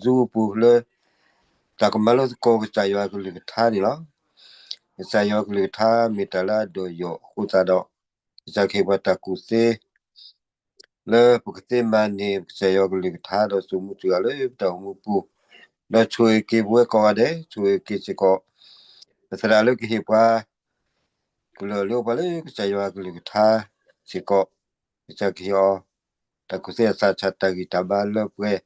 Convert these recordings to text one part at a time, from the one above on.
Zoom အပူၤလၢ တၢ်ကမၤလိသကိးကစၢ်ယွၤကလုၢ်ကထါန့ၣ်လီၤ. ကစၢ်ယွၤကလုၢ်ကထါမ့ၢ်တၢ်လၢအဒိၣ်ယိာ်အဃိသတးဒီး ကစၢ်ခ့ပှၤတၢ်ကူၣ်သ့ လၢပကသ့မၤန့ၢ်ကစၢ်ယွၤကလုၢ်ကထါဒီးစိာ်မူစှၤလၢပတၢ်အိၣ်မူပူၤ, ဒီးဆိၣ်ဂ့ၤက့ၤပဝဲကိးဂၤဒဲး, ဆိၣ်ဂ့ၤက့ၤစ့ၢ်ကီး ပသရၣ်လၢကဟ့ၣ်ပှၤ ကလုာ်လၢပှၤလၢကစၢ်ယွၤကလုၢ်ကထါစ့ၢ်ကီး, ကစၢ်ကဟ့ၣ်အီၤ တၢ်ကူၣ်သ့အသးဆးတၢ်ဂံၢ်တၢ်ဘါလၢပှဲၤ,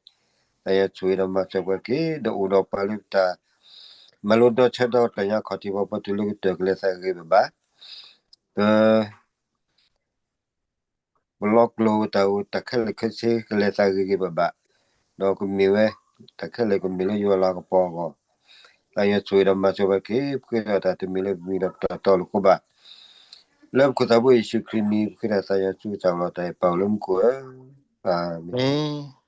သးယွၤဆိၣ်ဂ့ၤဒီးမၤစၢၤပှၤတက့ၢ်, ဒီးအိၣ်ဒီးပှၤလၢပတၢ် မၤလိဒီဆၢဒီးတၢ်ညါခီၣ်ထံးပှၤပှၤတုၤလၢကတၢၢ်ကလဲၤသးဂ့ၤဂ့ၤဘၣ်ဘၣ်, ပ ပလီၢ်ကျိၤတၢ်အိၣ်တၢ်ခဲလၢာ်ခဲဆ့ကလဲၤသးဂ့ၤဂ့ၤဘၣ်ဘၣ်, ဒီးကမ့ၢ်ဝဲ တၢ်ခဲလၢာ်ကမ့ၢ်လၢယွၤလၤကပီၤအဂီၢ်, သးယွၤဆိၣ်ဂ့ၤဒီးမၤစၢၤပှၤတက့ၢ်, ပဃ့ဒီးတၢ်တမ့ၢ်လၢပမံၤဒီးပတၢ်တီလိၤကိးဘၣ်, လၢပခိၣ်သးဘိယ့ၣ်ၡူးခရံာ်မံၤ ပဃ့ဒီးသးယွၤဆိၣ်ဂ့ၤတၢ်လီၤတၢ်အဲၣ်ပာ်အိၣ်လၢမူခိၣ်ဧၢ, အၤမ့ၣ်.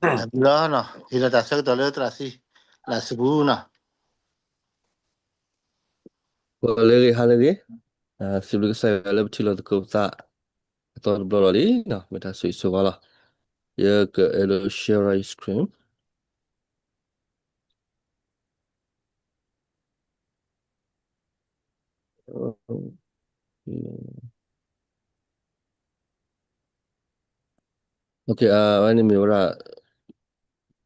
တၢ်ဘျုးလီၤနီၤ, ဟ့ၣ်လီၤတၢ်ဆၢကတီၢ်လၢသရၣ်စံလၢစပူၤနီၤ. ဂီၤလၢအဂ့ၤ ဟါလၢအဂ့ၤ, စံးဘျုးကစၢ်ယွၤလၢပထံၣ်လိာ်သကိးပသး အသီတဘျီလီၤလံနီၤ, မ့ၢ်တၢ်ဆိၣ်ဂ့ၤဆိၣ်ဝါလီၤ. ယကအဲၣ်ဒိး share screen. Okay, အဝဲန့ၣ်မ့ၢ်ဝဲဒၣ်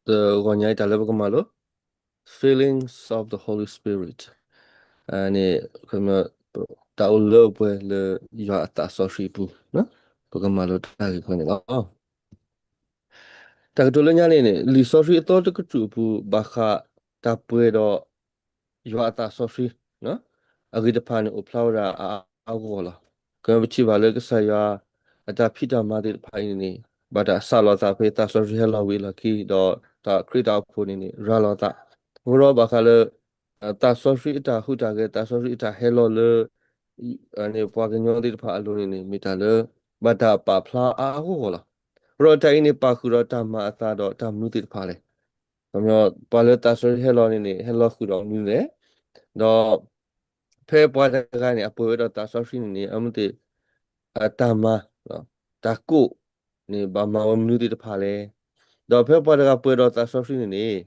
တဂီၤညါအံၤတၢ်လၢပကမၤလိ Feelings of the Holy Spirit န့ၣ် တၢ်အိၣ်လၢအပှဲၤလၢယွၤအသးစီဆှံအပူၤ, ပကမၤလိတၢ်ဂ့ၢ်ဖဲန့ၣ်လီၤ. တၢ်ကတိၤလၢညါန့ၣ်န့ၣ် လံာ်စီဆှံအသီတကတြူၢ်အပူၤ ဘၣ်ဃးတၢ်ပှဲၤဒီး ယွၤအသးစီဆှံ အဂ့ၢ်တဖၣ်န့ၣ် အိၣ်ဖျါဝဲဒၣ်အါအါဂီၢ်ဂီၢ်လီၤ. ကပထံၣ်ဘၣ်လၢကစၢ်ယွၤ အတၢ်ဖံးတၢ်မၤသ့ၣ်တဖၣ်အံၤန့ၣ်န့ၣ် ဘၣ်တၢ်စးလီၤသးဖဲသးစီဆှံဟဲလီၤဝံၤအလီၢ်ခံ ဒီးတၢ်ခရံာ်တၢ်အိၣ်ဖှိၣ်န့ၣ်န့ၣ် ရၤလီၤသး, အဃိဒီးဘၣ်ဃးလၢ သးစီဆှံအတၢ်ဟူးတၢ်ဂဲၤ သးစီဆှံအတၢ်ဟဲလီၤလၢ ပှၤကညီသ့ၣ်တဖၣ်အလိၤန့ၣ်န့ၣ် မ့ၢ်တၢ်လၢ ဘၣ်တၢ်ပာ်ဖျါအါအါဂီၢ်ဂီၢ်လီၤ. အဃိဒီးတၢ်အံၤန့ၣ် ပာ်ဃုာ်ဒီးတၢ်မၤအသးဒီးတၢ်မနုၤသ့ၣ်တဖၣ်လဲၣ်. ပှၤလၢသးစီဆှံဟဲလီၤန့ၣ်န့ၣ် ဟဲလီၤဃုာ်ဒီးမနုၤလဲၣ်. ဒီး ဖဲပှၤတဂၤန့ၣ် အပှဲၤဝဲဒီးသးစီဆှံန့ၣ်န့ၣ် အမ့ၢ်သ့ၣ် တၢ်မၤ တၢ်ကိးန့ၣ် ဘၣ်မၤဝဲမနုၤသ့ၣ်တဖၣ်လဲၣ်. ဒီးဖဲပှၤတဂၤပှဲၤဒီးသးစီဆှံန့ၣ်န့ၣ်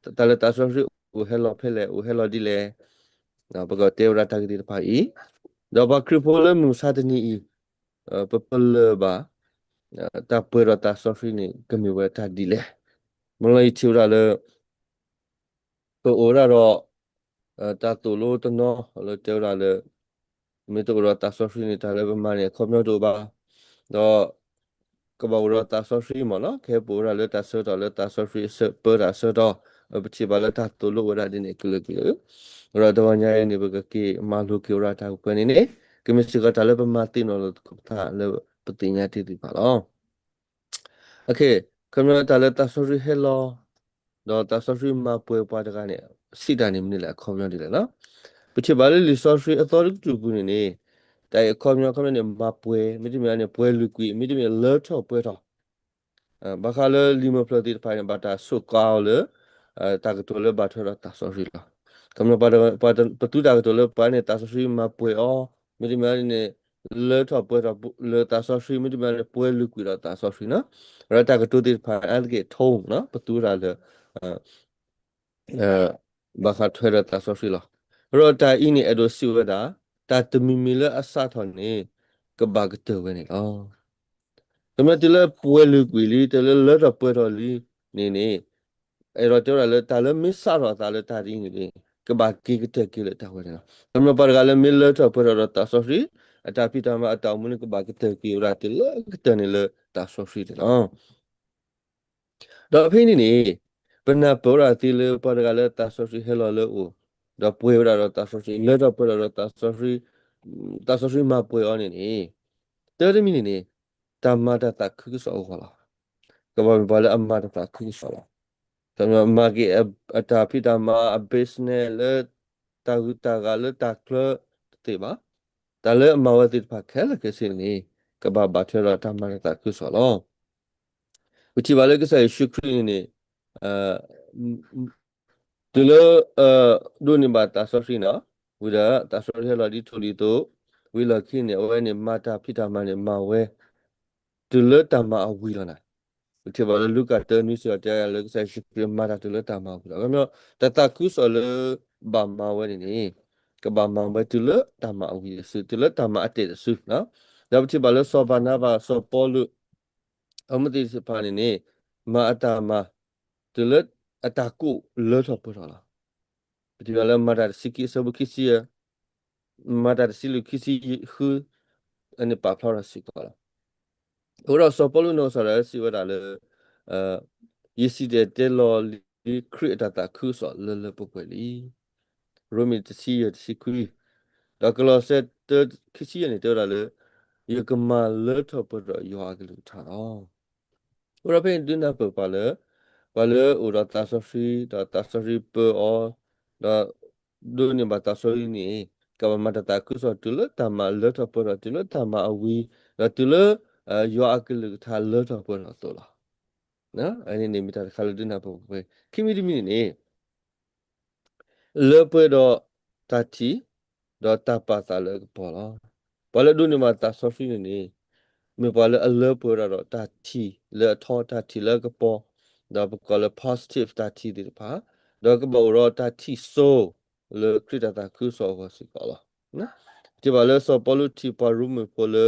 တၢ်လၢသးစီဆှံအိၣ်ဟဲလီၤဖဲလဲၣ် အိၣ်ဟဲလီၤဒ်လဲၣ်. ပကတဲဝဲဒၣ်တၢ်ဂ့ၢ်သ့ၣ်တဖၣ်အံၤ, ဒီးပှၤခရံာ်ဖိလၢမုၢ်မဆါတနံၤအံၤ ပပလၢၢ်ဘၣ် တၢ်ပှဲၤဒီးသးစီဆှံန့ၣ် ကမ့ၢ်ဝဲတၢ်ဒ်လဲၣ်. မ့ၢ်လီၤယထံၣ်ဝဲဒၣ်လၢ ပအိၣ်ဝဲဒၣ်ဒီး တၢ်သိၣ်လိတနီၤလၢတဲဝဲဒၣ်လၢ မ့ၢ်တအိၣ်ဒီးသးစီဆှံန့ၣ် တၢ်လၢပမၤန့ၣ်အခီပညီတအိၣ်ဘၣ်. ဒီး ကဘၣ်အိၣ်ဒီးသးစီဆှံမ့ၢ်နီၤ, ကဟဲပအိၣ်ဝဲဒၣ်လၢတၢ်ဆၢကတီၢ်လၢသးစီဆှံအဆၢပၢတၢ်အဆၢကတီၢ်, ပထံၣ်ဘၣ်လၢတၢ်သိၣ်လိဝဲဒၣ်ဒ်န့ၣ်ကလုာ်ကလုာ်, ဒီးတဂီၤညါအံၤန့ၣ် ပကက့ၤမၤလိက့ၤဝဲဒၣ်တၢ်ကပှဲၤန့ၣ်န့ၣ် ကမ့ၢ်စ့ၢ်ကီးတၢ်လၢပမၤသ့ၣ်နီၣ်လိာ်သကိးပသးလၢပသ့ၣ်ညါတ့ၢ်သ့ၣ်တဖၣ်လီၤ. အခီပညီတၢ်လၢသးစီဆှံဟဲလီၤ ဒီးသးစီဆှံမၤပှဲၤပှၤတဂၤန့ၣ် စံးတၢ်န့ၣ်မနုၤလဲၣ် အခီပညီဒ်လဲၣ်နီၤ. ပထံၣ်ဘၣ်လၢလံာ်စီဆှံအသီတကတြူၢ်ပူၤန့ၣ်န့ၣ် တၢ်အံၤအခီပညီ အခီပညီန့ၣ် မၤပှဲၤ မ့တမ့ၢ်န့ၣ် ပှဲၤလုာ်ကွံာ် မ့တမ့ၢ်လၢထီၣ်ပှဲၤထီၣ် ဘၣ်ဃးလၢလံာ်မုၢ်ဖျၢၣ်သ့ၣ်တဖၣ်န့ၣ် ဘၣ်တၢ်ဆိးကါအီၤလၢ တၢ်ကတိၤလၢဘၣ်ထွဲဒီးသးစီဆှံလီၤ. အခီပညီ ပသူတၢ်ကတိၤလၢပှၤန့ၣ် သးစီဆှံမၤပှဲၤအီၤ မ့တမ့ၢ်န့ၣ် လၢထီၣ်ပှဲၤထီၣ်လၢသးစီဆှံ မ့တမ့ၢ်န့ၣ် ပှဲၤလုာ်ကွံာ်ဒီးသးစီဆှံနီၤ. ဒီးတၢ်ကတိၤသ့ၣ်တဖၣ်န့ၣ် အါတက့ၢ်ထိနီၤ ပသူတၢ်လၢ ဘၣ်ဃးထွဲဒီးသးစီဆှံလီၤ. ဒီးတၢ်အံၤန့ၣ် အဲၣ်ဒိးစံးဝဲဒၣ် တၢ်တမံၤမံၤလၢအစးထီၣ်န့ၣ် ကဘၣ်ကတၢၢ်ဝဲန့ၣ်လီၤ. တမ့ၢ်တုၤလၢပှဲၤလုာ်ကွံာ်လံ တုၤလၢလၢထီၣ်ပှဲၤထီၣ်လံန့ၣ်န့ၣ် အဲၣ်ဒိးတဲဝဲဒၣ်လၢတၢ်လၢမ့ၢ်စးထီၣ်အသးလၢတၢ်တအံၤန့ၣ်န့ၣ် ကဘၣ်က့ၤကတၢၢ်က့ၤလၢတၢ်ဝဲန့ၣ်လီၤ. တမ့ၢ်ပှၤတဂၤလၢမ့ၢ်လၢထီၣ်ပှဲၤထီၣ်ဒီးသးစီဆှံ အတၢ်ဖံးတၢ်မၤအတၢ်အိၣ်မူန့ၣ် ကဘၣ်ကတၢၢ်က့ၤဝဲဒၣ်တုၤလၢကတၢၢ်န့ၣ်လၢသးစီဆှံန့ၣ်လီၤ. ဒီးဖဲန့ၣ်န့ၣ် ပနၢ်ပၢၢ်ဝဲဒၣ်သ့လၢပှၤတဂၤလၢသးစီဆှံဟဲလီၤလၢအအိၣ် ဒီးပှဲၤဝဲဒၣ်ဒီးသးစီဆှံ လၢထီၣ်ပှဲၤထီၣ်ဒီးသးစီဆှံ သးစီဆှံမၤပှဲၤအီၤန့ၣ်န့ၣ် တၢ်တမံၤန့ၣ်န့ၣ် တၢ်မၤတၢ်သးခုကစီၣ်အဂီၢ်လီၤ. ကဘၣ်မ့ၢ်ပှၤလၢအမၤတၢ်သးခုကစီၣ်လီၤ. မၤက့ၤအတၢ်ဖံးတၢ်မၤအ business လၢ တၢ်ဂုၤတၢ်ဂၤလၢတၢ်ချၢတသ့ဘၣ်. တၢ်လၢအမၤဝဲသ့ၣ်တဖၣ်ခဲလၢာ်ခဲဆ့န့ၣ် ကဘၣ်ဘၣ်ထွဲဒီးတၢ်မၤတၢ်သးခုကစီၣ်လီၤ. ပထံၣ်ဘၣ်လၢကစၢ်ယ့ၣ်ၡူးခရံာ်န့ၣ်န့ၣ် တုၤလၢ ဒိးန့ၢ်ဘၣ်သးစီဆှံန့ၣ် ဝံၤဒီးသးစီဆှံဟဲလီၤဒ်ထိၣ်ဒ်သိး ဝံၤလီၢ်ခံန့ၣ် အဝဲန့ၣ်မၤတၢ်ဖံးတၢ်မၤန့ၣ် မၤဝဲ တုၤလၢတၢ်မၤအဝံၤလီၤနၤ. ပထံၣ်ဘၣ်လၢလူၤကၣ်တၢနွံစ့ၢ်ကီး တဲလၢကစၢ်ယ့ၣ်ၡူးခရံာ်မၤတၢ်တုၤလၢတၢ်မၤဝံၤလီၤ. ခီပညီ တၢ်သးခုကစီၣ်လၢ ဘၣ်မၤဝဲန့ၣ်န့ၣ် ကဘၣ်မၤဝဲတုၤလၢတၢ်မၤအဝံၤအစု, တုၤလၢတၢ်မၤအတဲာ်အစု, ဒီးပထံၣ်ဘၣ်လၢစီၤဘၤနၤဘၤ စီၤပီလူး အမ့ၢ်သ့ၣ်တဖၣ်န့ၣ်န့ၣ် မၤအတၢ်မၤ တုၤလၢအတၢ်ကိၢ်လၢထီၣ်ပှဲၤထီၣ်လီၤ. ပထံၣ်ဘၣ်လၢမၤတၢ်တဆံခံအဆၢဖိခံဆံယဲၢ်, မၤတၢ်တဆံလွံၢ်ခံဆံဃု အန့ၣ်ပာ်ဖျါထီၣ်စ့ၢ်ကီးလီၤ. အဃိဒီးစီၤပီလူးနီၢ်ကစၢ်ဒၣ်စံးဝဲဒၣ်လၢ ယစံၣ်တဲၤတဲလီၤလံခရံာ်အတၢ်သးခုကစီၣ်လၢလၢပှဲၤပှဲၤလံ. ရိမ့ၤတဆံယဲၢ်တဆံခွံ, ဒီးကလီးစဲတၢခံဆံယဲၢ်န့ၣ် တဲဝဲဒၣ်လၢ ယကမၤလၢထီၣ်ပှဲၤထီၣ်ယွၤအကလုၢ်ကထါလီၤ. အဃိဒီးဖဲန့ၣ်ဒုးနၢ်ပၢၢ်ပှၤလၢ ပှၤလၢအိၣ်ဒီးသးစီဆှံ ဒီးသးစီဆှံပၢအီၤ, ဒီးဒိးန့ၢ်ဘၣ်သးစီဆှံန့ၣ် ကဘၣ်မၤတၢ်သးခုကစီၣ်တုၤလၢတၢ်မၤလၢထီၣ်ပှဲၤထီၣ် တုၤလၢတၢ်မၤအဝံၤ, ဒီးတုၤလၢ ယွၤအကလုၢ်ကထါလၢထီၣ်ပှဲၤထီၣ်အသိးလီၤ. အန့ၣ်န့ၣ်မ့ၢ်တၢ်တခါလၢဒုးနၢ်ပၢၢ်ပှၤ, ခံမံၤတမံၤန့ၣ်န့ၣ် လၢပှဲၤဒီးတၢ်ထံၣ် ဒီးတၢ်ပာ်သးလၢအကပီၤလီၤ. ပှၤလၢဒိးန့ၢ်ဘၣ်သးစီဆှံန့ၣ်န့ၣ် မ့ၢ်ပှၤလၢအလၢပှဲၤဝဲဒၣ်ဒီးတၢ်ထံၣ်လၢအထီ တၢ်ထံၣ်လၢအကပီၤ, ဒီးပကိးလၢ positive တၢ်ထံၣ်သ့ၣ်တဖၣ်, ဒီးကဘၣ်အိၣ်ဒီးတၢ်ထံၣ်စိ လၢခရံာ်တၢ်သးခုကစီၣ်အဂီၢ်စ့ၢ်ကီးလီၤ. ပထံၣ်ဘၣ်လၢစီၤပီလူးထံၣ်ပှၤရိမ့ၤဖိလၢ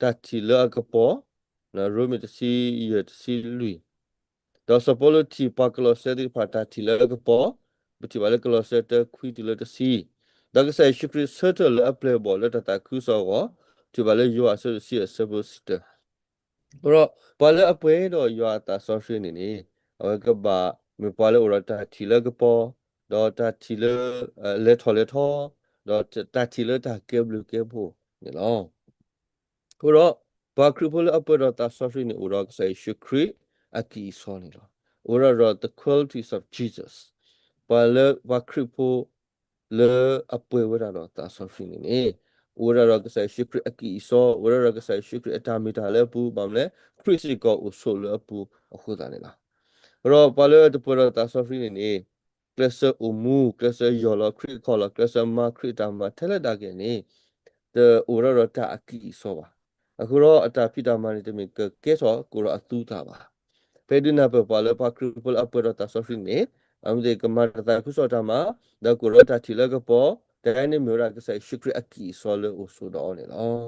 တၢ်ထံၣ်လၢအကပီၤ, ရိမ့ၤတဆံယဲၢ်တဆံလွံၢ်, ဒီးစီၤပီလူးထံၣ်ပှၤကလီးစဲသ့ၣ်တဖၣ်တၢ်ထံၣ်လၢအကပီၤ, ပထံၣ်ဘၣ်လၢကလီးစဲတၢခွံတုၤလၢတဆံ, ဒီးကစၢ်ယ့ၣ်ၡူးခရံာ်ဆၢထၢၣ်လၢအပျဲၢ်အဘီၣ်လၢတၢ်သးခုကစီၣ်အဂီၢ်, ပထံၣ်ဘၣ်လၢယိၤဟၣ်အဆၢဒိၣ်တဆံအဆၢဖိတဆံတၢ, အဃိဒီး ပှၤလၢအပှဲၤဒီးယွၤအသးစီဆှံန့ၣ်န့ၣ် အဝဲကဘၣ်မ့ၢ်ပှၤလၢအိၣ်ဒီးတၢ်ထံၣ်လၢအကပီၤ, ဒီးတၢ်ထံၣ်လၢ လဲၤထီၣ်လဲၤထီ, ဒီးတၢ်ထံၣ်လၢတၢ်ကဲဘျုးကဲဖှိၣ်န့ၣ်လီၤ. အဃိဒီး ပှၤခရံာ်ဖိလၢအပှဲၤဒီးသးစီဆှံန့ၣ် အိၣ်ဒီးကစၢ်ယ့ၣ်ၡူးခရံာ်အကံၢ်အစီန့ၣ်လီၤ. အိၣ်ဝဲဒၣ်ဒီး the qualities of Jesus. ပှၤလၢပှၤခရံာ်ဖိလၢအပှဲၤဝဲဒၣ်ဒီးသးစီဆှံန့ၣ်န့ၣ် အိၣ်ဝဲဒၣ်ဒီးကစၢ်ယ့ၣ်ၡူးခရံာ်အကံၢ်အစီ, အိၣ်ဝဲဒၣ်ဒီးကစၢ်ယ့ၣ်ၡူးခရံာ်အတၢ်မ့ၢ်တၢ်လၢအပူၤ, ဘၣ်မနုၤလဲၣ် ခရံာ်စ့ၢ်ကီးအိၣ်ဆိးလၢအပူၤအဃိသတးန့ၣ်လီၤ. အဃိဒီးပှၤလၢတပှဲၤဒီးသးစီဆှံန့ၣ်န့ၣ် ကျဲးစၢးအိၣ်မူ, ကျဲးစၢးယီၢ်လီၤခရံာ်အခီၣ်လီၢ်, ကျဲးစၢးမၤခရံာ်အတၢ်မၤထဲလၢာ်ဒၣ်က့ၤန့ၣ် တအိၣ်ဝဲဒၣ်ဒီးတၢ်အကံၢ်အစီဘၣ်. အဃိဒီးအတၢ်ဖံးတၢ်မၤန့ၣ် တမ့ၢ်ကကဲထီၣ်ကအိၣ်ဒီးအသူတၢ်ဘၣ်. ဖဲဒုးနၢ်ပၢၢ်ပှၤလၢပှၤခရံာ်ဖိလၢအပှဲၤဒီးသးစီဆှံန့ၣ် အမ့ၢ်သ့ၣ်ကမၤတၢ်သးခုကစီၣ်တၢ်မၤ, ဒီးကအိၣ်ဒီးတၢ်ထံၣ်လၢကပီၤ, တၢ်အံၤန့ၣ်မ့ၢ်ဝဲဒၣ်ကစၢ်ယ့ၣ်ၡူးခရံာ်အကံၢ်အစီလၢအိၣ်ဆိးဒီးအီၤန့ၣ်လီၤ.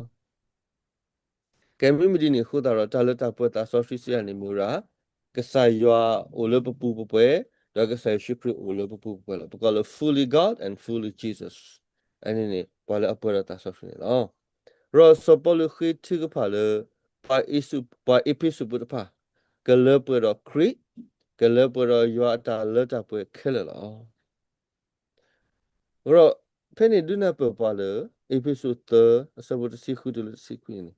ကဲမ့ၢ်မ့ၢ်ဒ်န့ၣ်အဃိသတးဒီး တၢ်လၢတၢ်ပှဲၤသးစီဆှံစံးယၤန့ၣ်မ့ၢ်ဝဲဒၣ် ကစၢ်ယွၤအိၣ်လၢပပူၤပပှဲၤ, ဒီးကစၢ်ယ့ၣ်ၡူးခရံာ်အိၣ်လၢပပူၤပပှဲၤလီၤ. ပကိးလၢ fully God and fully Jesus. အန့ၣ်န့ၣ် ပှၤလၢအပှဲၤဒီးသးစီဆှံန့ၣ်လီၤ. ဒီးစီၤပီလူးဃ့ထုကဖၣ်လၢ ပှၤအ့းစူး, ပှၤအ့းဖ့းစူးဖိတဖၣ် ကလၢပှဲၤဒီးခရံာ်, ကလၢပှဲၤဒီးယွၤအတၢ်လၢတၢ်ပှဲၤခဲလၢာ်လီၤ. အဃိဒီး ဖဲန့ၣ်ဒုးနၢ်ပၢၢ်ပှၤလၢ အ့းဖ့းစူးသၢ အဆၢဖိတဆံဃုတုၤလၢတဆံခွံန့ၣ်န့ၣ်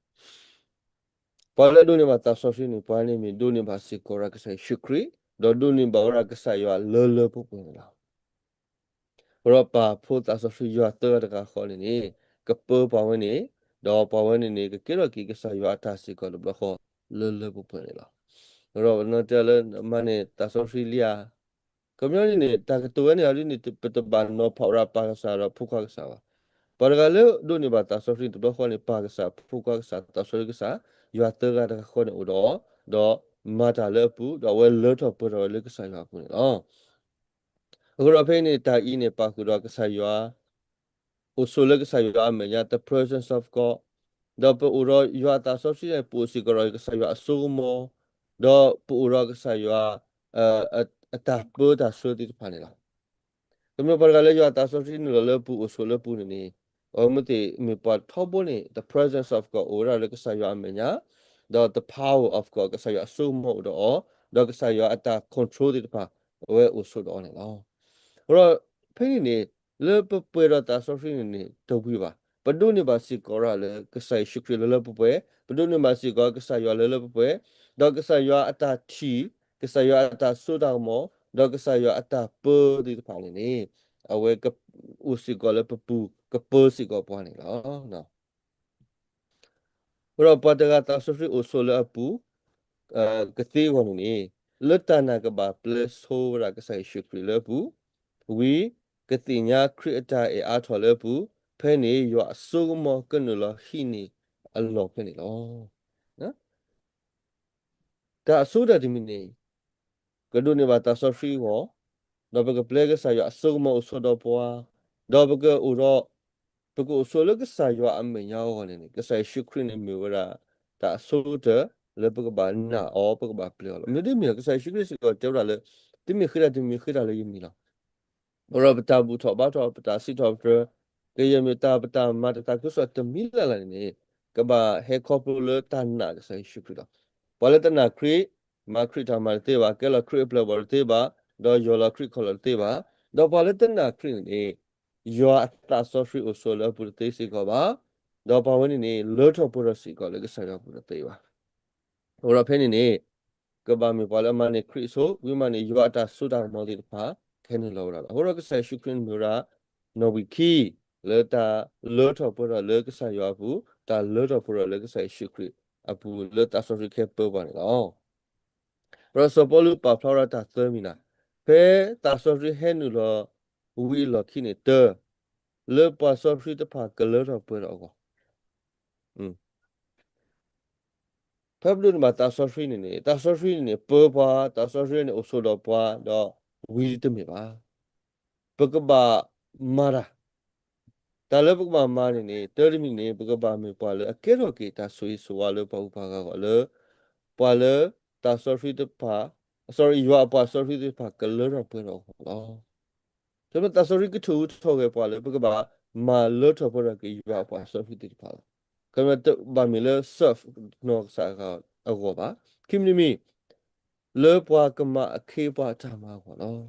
ပှၤလၢအဒိးန့ၢ်ဘၣ်သးစီဆှံန့ၣ် ပှၤန့ၣ်မ့ၢ်ဒိးန့ၢ်ဘၣ်စ့ၢ်ကီးဝဲဒၣ်ကစၢ်ယ့ၣ်ၡူးခရံာ်, ဒီးဒိးန့ၢ်ဘၣ်ဝဲဒၣ်ကစၢ်ယွၤလၢလၢပှဲၤပှဲၤန့ၣ်လီၤ. အဃိဒီးပာ်ဖှိၣ်သးစီဆှံယွၤသၢဂၤတဂၤဃီန့ၣ်န့ၣ် ကပၢပှၤဝဲန့ၣ်, ဒီးပှၤဝဲန့ၣ်န့ၣ် ကကဲထီၣ်က့ၤကစၢ်ယွၤအတၢ်စ့ၢ်ကီးတဘျီဃီ လၢလၢပှဲၤပှဲၤန့ၣ်လီၤ. အဃိဒီးပနီၢ်တဲလၢမၤန့ၢ်သးစီဆှံလံဧါ ခီပညီန့ၣ်န့ၣ် တၢ်ကတိၤဝဲန့ၣ်အီၤဒ်န့ၣ် ပတဘၣ်နီၤဖးဝဲဒၣ်ပၢ်ကစၢ်ဒီးဖိခွါကစၢ်ဘၣ်. ပှၤတဂၤလၢဒိးန့ၢ်ဘၣ်သးစီဆှံတဘျီဃီန့ၣ် ပၢ်ကစၢ်, ဖိခွါကစၢ်, သးစီဆှံကစၢ်, ယွၤသၢဂၤတဂၤဃီန့ၣ်အိၣ်ဒီးအီၤ, ဒီးမၤတၢ်လၢအပူၤ, ဒီးအဝဲလၢထီၣ်ပှဲၤထီၣ်ဝဲလၢကစၢ်ယွၤအပူၤန့ၣ်လီၤ. အဃိဒီးဖဲအံၤန့ၣ် တၢ်အံၤန့ၣ် ပာ်ဃုာ်ဒီးကစၢ်ယွၤ အိၣ်ဆိးလၢကစၢ်ယွၤအမဲာ်ညါ the presence of God, ဒီးပအိၣ်ဒီးယွၤအသးစီဆှံန့ၣ် ပအိၣ်စ့ၢ်ကီးဒီးကစၢ်ယွၤအစိကမီၤ, ဒီးပအိၣ်ဒီးကစၢ်ယွၤ အတၢ်ပၢတၢ်ဆှၢသ့ၣ်တဖၣ်န့ၣ်လီၤ. ခီပညီပှၤတဂၤလၢယွၤအသးစီဆှံနုာ်လီၤလၢအပူၤ အိၣ်ဆိးလၢအပူၤန့ၣ်န့ၣ် အဝဲမ့ၢ်သ့ၣ်မ့ၢ်ပှၤထီဘိန့ၣ် the presence of God အိၣ်ဝဲဒၣ်လၢကစၢ်ယွၤအမဲာ်ညါ, ဒီး the power of God ကစၢ်ယွၤအစိကမီၤအိၣ်ဒီးအီၤ, ဒီးကစၢ်ယွၤအတၢ် control သ့ၣ်တဖၣ် အဝဲအိၣ်ဆိးဒီးအီၤန့ၣ်လီၤ. အဃိဒီးဖဲန့ၣ်န့ၣ် လၢပပှဲၤဒီးသးစီဆှံန့ၣ်န့ၣ် တဝံၤဘၣ်. ပဒိးန့ၢ်ဘၣ်စ့ၢ်ကီးဒၣ်လၢကစၢ်ယ့ၣ်ၡူးခရံာ်လၢလၢပှဲၤပှဲၤ, ပဒိးန့ၢ်ဘၣ်စ့ၢ်ကီးကစၢ်ယွၤလၢလၢပှဲၤပှဲၤ, ဒီးကစၢ်ယွၤအတၢ်ထံၣ်, ကစၢ်ယွၤအတၢ်စိတၢ်ကမီၤ, ဒီးကစၢ်ယွၤအတၢ်ပၢသ့ၣ်တဖၣ်န့ၣ်န့ၣ် အဝဲအိၣ်စ့ၢ်ကီးလၢပပူၤ ကပၢစ့ၢ်ကီးပှၤန့ၣ်လီၤ. အဃိဒီးပှၤတဂၤသးစီဆှံအိၣ်ဆိးလၢအပူၤ ကသ့အဂီၢ်န့ၣ်န့ၣ် လၢတၢ်နာ်ကဘၣ်ပျဲဆိဝဲဒၣ်ကစၢ်ယ့ၣ်ၡူးခရံာ်လၢအပူၤ, ဝံၤကသ့ၣ်ညါခရံာ်အတၢ်အဲၣ်အါထီၣ်လၢအပူၤ, ဖဲန့ၣ်ယွၤအစိကမီၤကနုာ်လီၤဟံးန့ၢ်အလီၢ်ဖဲန့ၣ်လီၤ. တၢ်အဆိကတၢၢ်တမံၤန့ၣ် ကဒိးန့ၢ်ဘၣ်သးစီဆှံအဂီၢ်, ဒီးပကပျဲကစၢ်ယွၤအစိကမီၤအိၣ်ဆိးဒီးပှၤ, ဒီးပကအိၣ်ဒီး, ပကအိၣ်ဆိးလၢကစၢ်ယွၤအမဲာ်ညါအဂီၢ်န့ၣ်န့ၣ် ကစၢ်ယ့ၣ်ၡူးခရံာ်န့ၣ်မ့ၢ်ဝဲဒၣ် တၢ်အဆိကတၢၢ်လၢပကဘၣ်နာ်အီၤ ပကဘၣ်ပျဲအီၤလီၤ. မ့ၢ်ဒ်မ့ၢ်လီၤ ကစၢ်ယ့ၣ်ၡူးခရံာ်စ့ၢ်ကီးတဲဝဲဒၣ်လၢ သုမ့ၢ်ဃ့တၢ် သုမ့ၢ်ဃ့တၢ်လၢယမံၤလီၤ. အဃိဒီးပတၢ်ဘူၣ်ထီၣ်ဘါထီၣ် ပတၢ်စံးထီၣ်ပတြၢၤ ကယဲၢ်မ့ၢ်တၢ် ပတၢ်မၤတၢ်သးခုကစီၣ်တမံၤလၢ်လၢ်န့ၣ်န့ၣ် ကဘၣ်ဟဲခီဖျိလၢတၢ်နာ်ကစၢ်ယ့ၣ်ၡူးခရံာ်လီၤ. ပှၤလၢတနာ်ခရံာ် မၤခရံာ်တၢ်မၤတသ့ဘၣ်, ကဲလီၤခရံာ်အပျဲၢ်အဘီၣ်တသ့ဘၣ်, ဒီးယီၢ်လီၤခရံာ်ခီၣ်လီၢ်တသ့ဘၣ်. ဒီးပှၤလၢတနာ်ခရံာ်န့ၣ်န့ၣ် ယွၤအသးစီဆှံအိၣ်ဆိးလၢအပူၤတသ့စ့ၢ်ကီးဘၣ်. ဒီးပှၤဝဲန့ၣ်န့ၣ် လၢထီၣ်ပှဲၤထီၣ်စ့ၢ်ကီးလၢကစၢ်ယွၤအပူၤတသ့ဘၣ်. အဃိဒီးဖဲန့ၣ်န့ၣ် ကဘၣ်မ့ၢ်ပှၤလၢအမၤန့ၢ်ခရံာ်အစိ, ဝံၤမးန့ၣ် ယွၤအတၢ်စိတၢ်ကမီၤသ့ၣ်တဖၣ် ကဟဲနုာ်လီၤဝဲဒၣ်လီၤ. အဃိဒီးကစၢ်ယ့ၣ်ၡူးခရံာ်န့ၣ်မ့ၢ်ဝဲဒၣ် နီၣ်ဝံာ်ခံ လၢတၢ်လၢထီၣ်ပှဲၤထီၣ်လၢကစၢ်ယွၤအပူၤ, တၢ်လၢထီၣ်ပှဲၤထီၣ်လၢကစၢ်ယ့ၣ်ၡူးခရံာ်အပူၤ လၢသးစီဆှံကဟဲပၢပှၤန့ၣ်လီၤ. ဒီးစီၤပီလူးပာ်ဖျါဝဲဒၣ်တၢ်သၢမံၤန့ၣ်, ဖဲသးစီဆှံဟဲနုာ်လီၤဝံၤအလီၢ်ခံန့ၣ် တၢ, လၢပှၤစီဆှံတဖၣ်ကလၢထီၣ်ပှဲၤထီၣ်အဂီၢ် ဖဲပဒိးန့ၢ်ဘၣ်သးစီဆှံန့ၣ်န့ၣ် သးစီဆှံန့ၣ်န့ၣ် ပၢပှၤ, သးစီဆှံန့ၣ်အိၣ်ဆိးဒီးပှၤ, ဒီးဝံၤတမ့ၢ်ဘၣ်. ပကဘၣ်မၤတၢ်, တၢ်လၢပကဘၣ်မၤန့ၣ်န့ၣ် တၢ်တမံၤန့ၣ် ပကဘၣ်မ့ၢ်ပှၤလၢအကဲထီၣ်က့ၤတၢ်ဆိၣ်ဂ့ၤဆိၣ်ဝါလၢပှၤဂုၤပှၤဂၤအဂီၢ်လၢ ပှၤလၢသးစီဆှံတဖၣ်, စီ ယွၤအပှၤစီဆှံသ့ၣ်တဖၣ်ကလၢထီၣ်ပှဲၤထီၣ်အဂီၢ်လီၤ. ဒီးသးစီဆှံကထိၣ်ဟူးထီၣ်ဂဲၤပှၤလၢ ပကဘၣ်မၤလၢထီၣ်ပှဲၤထီၣ်က့ၤယွၤအပှၤစီဆှံသ့ၣ်တဖၣ်လီၤ. ကမ့ၢ်တဘၣ်မ့ၢ်လၢ serve နီၢ်ကစၢ်အဂီၢ်ဘၣ်. ခံမံၤတမံၤ လၢပှၤကမၤအခ့အပှၤအတၢ်မၤအဂီၢ်လီၤ.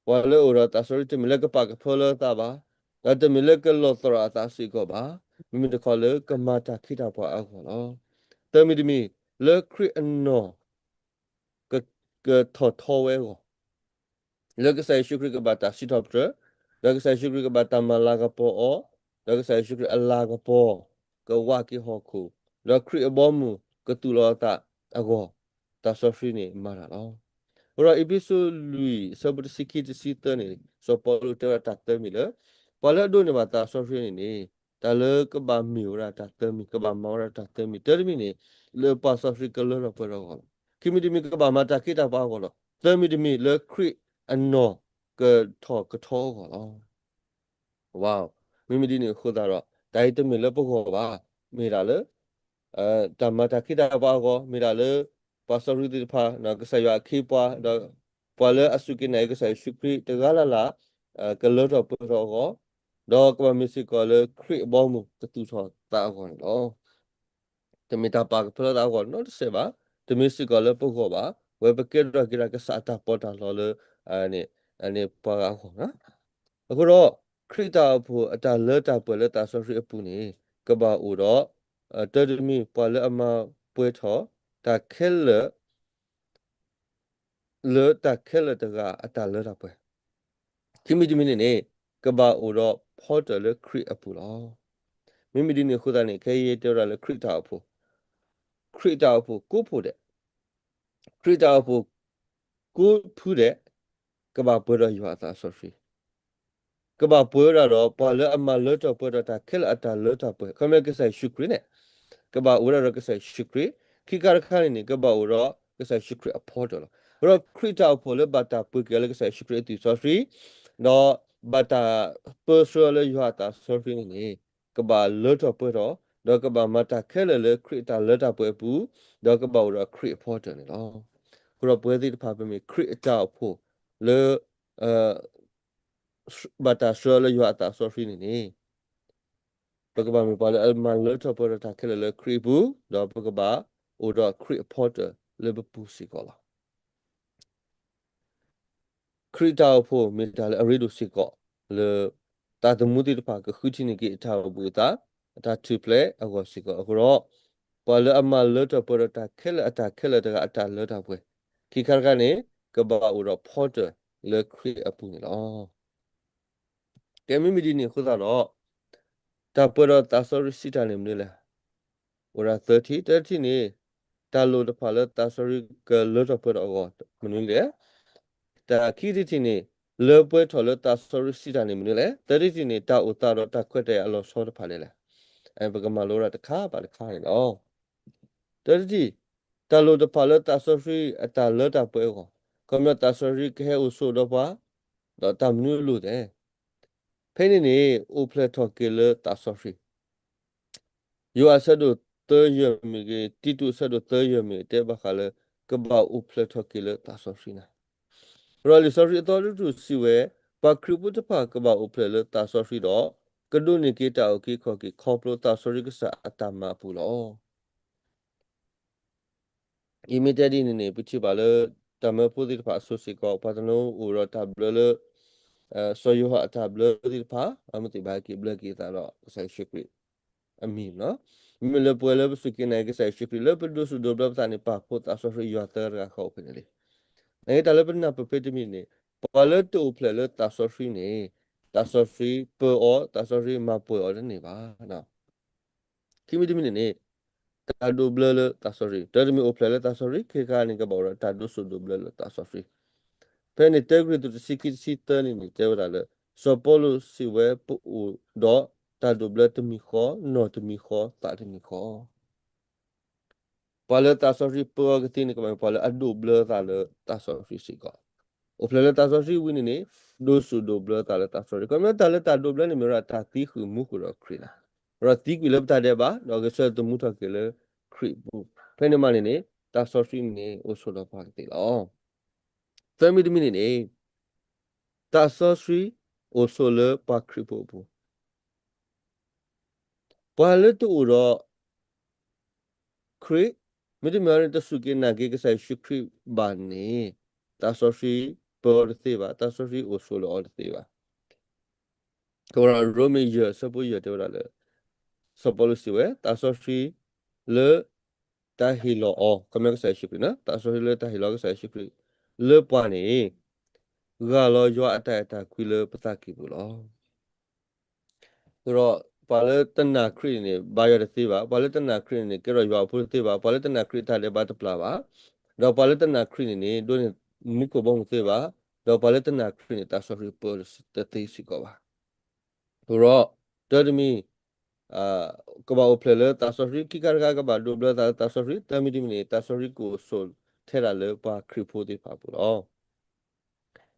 ပှၤလၢအအိၣ်ဒီးသးစီဆှံတမ့ၢ်လၢကပာ်ကဖၢလၢအသးဘၣ်, ဒီးတမ့ၢ်လၢကလီၢ်သရၣ်အသးစ့ၢ်ကီးဘၣ်, မ့မ့ၢ်တခီလၢကမၤတၢ်ခ့တၢ်ပှၤအဂီၢ်လီၤ. သၢမံၤတမံၤ လၢခရံာ်အနီၢ် က ကထီၣ်ထီဝဲအဂီၢ် လၢကစၢ်ယ့ၣ်ၡူးခရံာ်ကဘၣ်တၢ်စံးထီၣ်ပတြၢၤ, ဒီးကစၢ်ယ့ၣ်ၡူးခရံာ်ကဘၣ်တၢ်မၤလၤကပီၤအီၤ, ဒီးကစၢ်ယ့ၣ်ၡူးခရံာ်အလၤကပီၤ ကဝးက့ၤဟီၣ်ခိၣ်, ဒီးခရံာ်အဘီအမုၢ်ကသူၣ်လီၤအသးအဂီၢ်, သးစီဆှံန့ၣ်မၤတၢ်လီၤ. အဃိဒီးအ့းဖ့းစူးလွံၢ် အဆၢဖိတဆံခံတဆံသၢန့ၣ် စီၤပီလူးတဲဝဲဒၣ်တၢ်သၢမံၤလၢ ပှၤလၢအဒိးန့ၢ်ဘၣ်သးစီဆှံန့ၣ်န့ၣ် တၢ်လၢကဘၣ်မ့ၢ်ဝဲဒၣ်တၢ်သၢမံၤ, ကဘၣ်မၤဝဲဒၣ်တၢ်သၢမံၤ, တၢ်တမံၤန့ၣ် လၢပှၤစီဆှံကလၢထီၣ်ပှဲၤထီၣ်အဂီၢ်လီၤ. ခံမံၤတမံၤကဘၣ်မၤတၢ်ခ့တၢ်ပှၤအဂီၢ်လီၤ. သၢမံၤတမံၤလၢခရံာ်အနီၢ်ကထီၣ်ကထီအဂီၢ်လီၤ. ဝါ, မ့မ့ၢ်ဒ်န့ၣ်အဃိသတးဒီး တၢ်အံၤတမ့ၢ်လၢပဂီၢ်ဘၣ်, မ့ၢ်ဒၣ်လၢ တၢ်မၤတၢ်ခ့တၢ်ပှၤအဂီၢ်, မ့ၢ်ဒၣ်လၢ ပှၤစီဆှံသ့ၣ်တဖၣ်, ကစၢ်ယွၤအခ့အပှၤ, ဒီးပှၤလၢအစူၢ်က့ၤနာ်က့ၤကစၢ်ယ့ၣ်ၡူးခရံာ် တဂၤလၢ်လၢ် ကလၢထီၣ်ပှဲၤထီၣ်အဂီၢ်, ဒီးကဘၣ်မ့ၢ်စ့ၢ်ကီးလၢခရံာ်အဘီအမုၢ်ကသူၣ်ထီၣ်သးအဂီၢ်န့ၣ်လီၤ. တမ့ၢ်တၢ်ပာ်ကဖၢလၢသးအဂီၢ်နီတစဲးဘၣ်, တမ့ၢ်စ့ၢ်ကီးလၢပဂီၢ်ဘၣ်, ဝဲပကဲထီၣ်က့ၤဒၣ်ကစၢ်အတၢ်ပီးတၢ်လီလၢ န့ၣ် ပှၤဂၤအဂီၢ်လီၤ. အဃိဒီး ခရံာ်တၢ်အိၣ်ဖှိၣ်အတၢ်လၢတၢ်ပှဲၤလၢသးစီဆှံအပူၤန့ၣ် ကဘၣ်အိၣ်ဒီး တၢ်တမံၤ ပှၤလၢအမၤပှဲၤထီၣ် တၢ်ခဲလၢာ် လၢတၢ်ခဲလၢာ်တဂၤအတၢ်လၢတၢ်ပှဲၤ, ခံမံၤတမံၤန့ၣ်န့ၣ် ကဘၣ်အိၣ်ဒီးဖီတၢၣ်လၢခရံာ်အပူၤလီၤ. မ့မ့ၢ်ဒ်န့ၣ်အဃိသတးန့ၣ် ခဲအံၤတဲဝဲဒၣ်လၢခရံာ်တၢ်အိၣ်ဖှိၣ်, ခရံာ်တၢ်အိၣ်ဖှိၣ်ကိးဖှိၣ်ဒဲး, ခရံာ်တၢ်အိၣ်ဖှိၣ်ကိးဖုဒဲး ကဘၣ်ပှဲၤဒီးယွၤအသးစီဆှံ ကဘၣ်ပှဲၤဝဲဒၣ်ဒီးပှၤလၢအမၤလၢထီၣ်ပှဲၤဒီးတၢ်ခဲလၢာ်အတၢ်လၢတၢ်ပှဲၤ, ခီမ့ၢ်ကစၢ်ယ့ၣ်ၡူးခရံာ်န့ၣ် ကဘၣ်အိၣ်ဝဲဒၣ်ဒီးကစၢ်ယ့ၣ်ၡူးခရံာ်, ခံခါတခါန့ၣ်န့ၣ် ကဘၣ်အိၣ်ဒီးကစၢ်ယ့ၣ်ၡူးခရံာ်အဖီတၢၣ်လီၤ. အဃိဒီးခရံာ်တၢ်အိၣ်ဖှိၣ်လၢဘၣ်တၢ်ပှ့ၤက့ၤလၢကစၢ်ယ့ၣ်ၡူးခရံာ်အသွံၣ်စီဆှံ, ဒီးဘၣ်တၢ်ပၢဆှၢလၢယွၤအသးစီဆှံန့ၣ်န့ၣ် ကဘၣ်လၢထီၣ်ပှဲၤထီၣ်, ဒီးကဘၣ်မၤတၢ်ခဲလၢာ်လၢခရံာ်အတၢ်လၢတၢ်ပှဲၤအပူၤ, ဒီးကဘၣ်အိၣ်ဒီးခရံာ်အဖီတၢၣ်န့ၣ်လီၤ. အဃိဒီးပဝဲသ့ၣ်တဖၣ် ပမ့ၢ်ခရံာ်အတၢ်အိၣ်ဖှိၣ်လၢ ဘၣ်တၢ်ဆှၢလၢယွၤအသးစီဆှံန့ၣ်န့ၣ် ပကဘၣ်မ့ၢ်ပှၤလၢအမၤလၢထီၣ်ပှဲၤထီၣ်တၢ်ခဲလၢာ်လၢခရံာ်အပူၤ, ဒီးပကဘၣ်အိၣ်ဒီးခရံာ်အဖီတၢၣ်လၢပပူၤစ့ၢ်ကီးလီၤ. ခရံာ်တၢ်အိၣ်ဖှိၣ်မ့ၢ်တၢ်လၢအရ့ဒိၣ်စ့ၢ်ကီးလၢ သးသမူသ့ၣ်တဖၣ်ကဃုထံၣ်န့ၢ်က့ၤအတၢ်အိၣ်ဘှံးအသး, အတၢ်ထူၣ်ဖျဲးအဂီၢ်စ့ၢ်ကီးအဃိဒီး, ပှၤလၢအမၤလၢထီၣ်ပှဲၤထီၣ်တၢ်ခဲလၢာ်အတၢ်ခဲလၢာ်တဂၤအတၢ်လၢတၢ်ပှဲၤ, ခံခါတခါန့ၣ် ကဘၣ်အိၣ်ဒီးဖီတၢၣ်လၢခရံာ်အပူၤန့ၣ်လီၤ. ကဲမ့မ့ၢ်ဒ်န့ၣ်အဃိသတးဒီး, တၢ်ပှဲၤဒီးသးစီဆှံစံးတၢ်န့ၣ်မနုၤလဲၣ်. အိၣ်ဒၣ်သၢထံၣ်, တၢတထံၣ်န့ၣ်, တၢ်လိၣ်တဖၣ်လၢသးစီဆှံကလၢထီၣ်ပှဲၤထီၣ်အဂီၢ်မနုၤလဲၣ်. တၢ်ခံထံၣ်တထံၣ်န့ၣ်, လၢပှဲၤထီၣ်လၢသးစီဆှံစံးတၢ်န့ၣ်မနုၤလဲၣ်. သၢထံၣ်တထံၣ်န့ၣ်, တၢ်အိၣ်သးဒီးတၢ်ခွဲးတၢ်ယာ်အလီၤဆီတဖၣ်ဒ်လဲၣ်. ပကမၤလိဝဲဒၣ်တခါဘၣ်တခါန့ၣ်လီၤ. တၢတထံၣ်, တၢ်လိၣ်တဖၣ်လၢသးစီဆှံအတၢ်လၢတၢ်ပှဲၤအဂီၢ်, ခီပညီသးစီဆှံကဟဲအိၣ်ဆိးဒီးပှၤ, ဒီးတၢ်မနုၤအလိၣ်လဲၣ်. ဖဲန့ၣ်န့ၣ် အိၣ်ဖျဲၣ်ထီၣ်က့ၤလၢသးစီဆှံ ယိၤဟၣ်အဆၢဒိၣ်သၢယဲၢ်မ့ၢ်ဂ့ၤ, တံတူးအဆၢဒိၣ်သၢယဲၢ်မ့ၢ်ဂ့ၤ တဲဘၣ်ဃးလၢ ကဘၣ်အိၣ်ဖျဲၣ်ထီၣ်က့ၤလၢသးစီဆှံန့ၣ်, ဒီးလံာ်စီဆှံအသီတထူၣ်စံးဝဲ, ပှၤခရံာ်ဖိတဖၣ်ကဘၣ်အိၣ်ဖျဲၣ်လၢသးစီဆှံဒီး ကဒိးန့ၢ်က့ၤတၢ်အုၣ်က့ၤခီၣ်က့ၤ ခီဖျိသးစီဆှံကစၢ်အတၢ်မၤအပူၤလီၤ. ယမ့ၢ်တဲဒ်န့ၣ်န့ၣ် ပထံၣ်ဘၣ်လၢ တၢ်မၢဖိသ့ၣ်တဖၣ်အစိၤစ့ၢ်ကီး ပှၤတနီၤအိၣ်ဒီးတၢ်ဘျၢလၢ စီၤယိၤဟၣ်အတၢ်ဘျၢသ့ၣ်တဖၣ် အမ့ၢ်သ့ၣ်ဘၣ်ဟဲက့ၤဘျၢက့ၤအသးဒီးကစၢ်ယ့ၣ်ၡူးခရံာ်အမံၤလီၤ. မ့မ့ၢ်လၢပဝဲလၢပစူၢ်က့ၤနာ်က့ၤကစၢ်ယ့ၣ်ၡူးခရံာ် လၢပဒိးစူၣ်ဒိးဘျၢပသးန့ၣ် ပာ်ဖှိၣ်သးစီဆှံယွၤသၢဂၤဃီအိၣ်ဖဲန့ၣ်လံ. နာ်က့တၢ်လၢပနၢ်ပၢၢ်ဖဲတမံၤန့ၣ် ပှၤလၢတအိၣ်ဖျဲၣ်လၢသးစီဆှံန့ၣ် သးစီဆှံပၢအီၤ သးစီဆှံမၤပှဲၤအီၤတန့ၢ်ဘၣ်. ခံမံၤတမံၤန့ၣ်န့ၣ် တၢ်ဒိးဘျၢလၢသးစီဆှံ, တၢ်တမံၤအိၣ်ဖျဲၣ်လၢသးစီဆှံ, ခဲခါန့ၣ် ကဘၣ်အိၣ်ဒီးတၢ်ဒိးစူၣ်ဒိးဘျၢလၢသးစီဆှံ. ဖဲန့ၣ် တၢကရံၣ်သူးတဆံခံတဆံသၢန့ၣ်န့ၣ် တဲဝဲဒၣ်လၢ စီၤပီလူးစံးဝဲပအိၣ်ဒီးတၢ်ဒိးဘျၢတမံၤဃီ, နီၢ်တမံၤဃီ, သးတမံၤဃီ ပှၤလၢသးစီဆှံပၢအီၤကသ့န့ၣ် ကဘၣ်မ့ၢ်ပှၤလၢအဒိးဘျၢသးလၢသးစီဆှံစ့ၢ်ကီး. အိၣ်ဖျဲၣ်လၢသးစီဆှံဝံၤန့ၣ်န့ၣ် ဒိးစူၣ်ဒိးဘျၢသးလၢသးစီဆှံ. ခီပညီတၢ်လၢတၢ်ဒိးဘျၢန့ၣ်မ့ၢ်ဝဲဒၣ်တၢ်သံဃုာ်မူဃုာ်ဒီးခရံာ်လီၤ. ဒီးသံကွံာ်လၢပတၢ်ဒဲးဘး ဒီးဂဲၤဆၢထၢၣ်သမူထီၣ်က့ၤလၢခရံာ်အပူၤ. ဖဲန့ၣ်မးန့ၣ်န့ၣ် သးစီဆှံန့ၣ်အိၣ်ဆိးဒီးပှၤကသ့လီၤ. သၢမံၤတမံၤန့ၣ်န့ၣ် သးစီဆှံအိၣ်ဆိးလၢပှၤခရံာ်ဖိအပူၤ ပှၤလၢတအိၣ်ဒီးခရံာ်, မ့တမ့ၢ်န့ၣ် တစူၢ်က့ၤနာ်က့ၤကစၢ်ယ့ၣ်ၡူးခရံာ်ဘၣ်န့ၣ် သးစီဆှံပၢအီၤတသ့ဘၣ်, သးစီဆှံအိၣ်ဆိးလၢအီၤတသ့ဘၣ်. ကဝဲဒၣ်ရိမ့ၤယဲၢ်အဆၢဖိယဲၢ်တဲဝဲဒၣ်လၢ စီၤပီလူးစံးဝဲ သးစီဆှံလၢ တၢ်ဟ့ၣ်လီၤအီၤ, ခီပညီကစၢ်ယ့ၣ်ၡူးခရံာ်န့ၣ် သးစီဆှံလၢတၢ်ဟ့ၣ်လီၤကစၢ်ယ့ၣ်ၡူးခရံာ် လၢပှၤန့ၣ် ဂၢ်လီၤယွၤအတၢ်အဲၣ်တၢ်ကွံလၢပသးကံၢ်ပူၤလီၤ. အဃိဒီး ပှၤလၢတနာ်ခရံာ်န့ၣ်န့ၣ် ဘါယွၤတသ့ဘၣ်, ပှၤလၢတနာ်ခရံာ်န့ၣ်န့ၣ် ကဲထီၣ်ယွၤအဖိတသ့ဘၣ်, ပှၤလၢတနာ်ခရံာ်တၢ်ဒဲးဘးတပျၢ်ဘၣ်, ဒီးပှၤလၢတနာ်ခရံာ်န့ၣ်န့ၣ် ဒိးန့ၢ်မူခိၣ်ဘီမုၢ်တသ့ဘၣ်, ဒီးပှၤလၢတနာ်ခရံာ်န့ၣ် သးစီဆှံပၢတသ့စ့ၢ်ကီးဘၣ်. အဃိဒီး တၢတမံၤ ကဘၣ်အိၣ်ဖျဲၣ်လၢသးစီဆှံ, ခံခါတခါကဘၣ်ဒိးဘျၢသးလၢသးစီဆှံ, သၢမံၤတမံၤန့ၣ် သးစီဆှံကအိၣ်ဆိးထဲဒၣ်လၢပှၤခရံာ်ဖိသ့ၣ်တဖၣ်အပူၤလီၤ.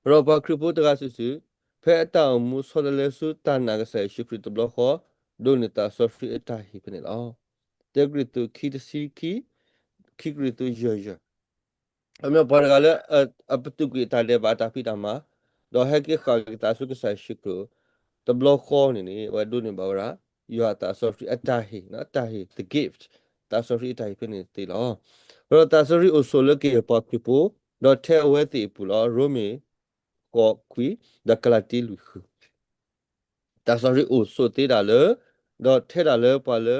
ဒီးပှၤခရံာ်ဖိတဂၤစုာ်စုာ် ဖဲအတၢ်အိၣ်မူဆီတလဲဆူတၢ်နာ်ကစၢ်ယ့ၣ်ၡူးခရံာ်တဘျီဃီ ဒိးန့ၢ်သးစီဆှံအတၢ်ဟ့ၣ်ဖဲန့ၣ်လီၤ. တၢကရံၣ်သူးခံတဆံခံ, ခံကရံၣ်သူးယဲၢ်ယဲၢ် အမ့ၢ်ပှၤတဂၤလၢ အပတုာ်ကွံာ်အတၢ်ဒဲးဘးအတၢ်ဖံးတၢ်မၤ, ဒီးဟဲက့ၤဃၣ်က့ၤသးဆူကစၢ်ယ့ၣ်ၡူးခရံာ် တဘျီဃီန့ၣ်န့ၣ် အဝဲဒိးန့ၢ်ဘၣ်ဝဲဒၣ် ယွၤအသးစီဆှံအတၢ်ဟ့ၣ်, အတၢ်ဟ့ၣ် the gift, သးစီဆှံအတၢ်ဟ့ၣ်ဖဲန့ၣ်သ့လီၤ. ဒီးသးစီဆှံအိၣ်ဆိးလၢကယဲၢ်ပှၤခရံာ်ဖိ, ဒီးထဲအဝဲသ့ၣ်အပူၤလီၤ. ရိမ့ၤ ဃိးခွံ, ဒီးကလၤတံ လွံၢ်ဃု သးစီဆှံအိၣ်ဆိးသ့ဒၣ်လၢ, ဒီးထဲဒၣ်လၢပှၤလၢ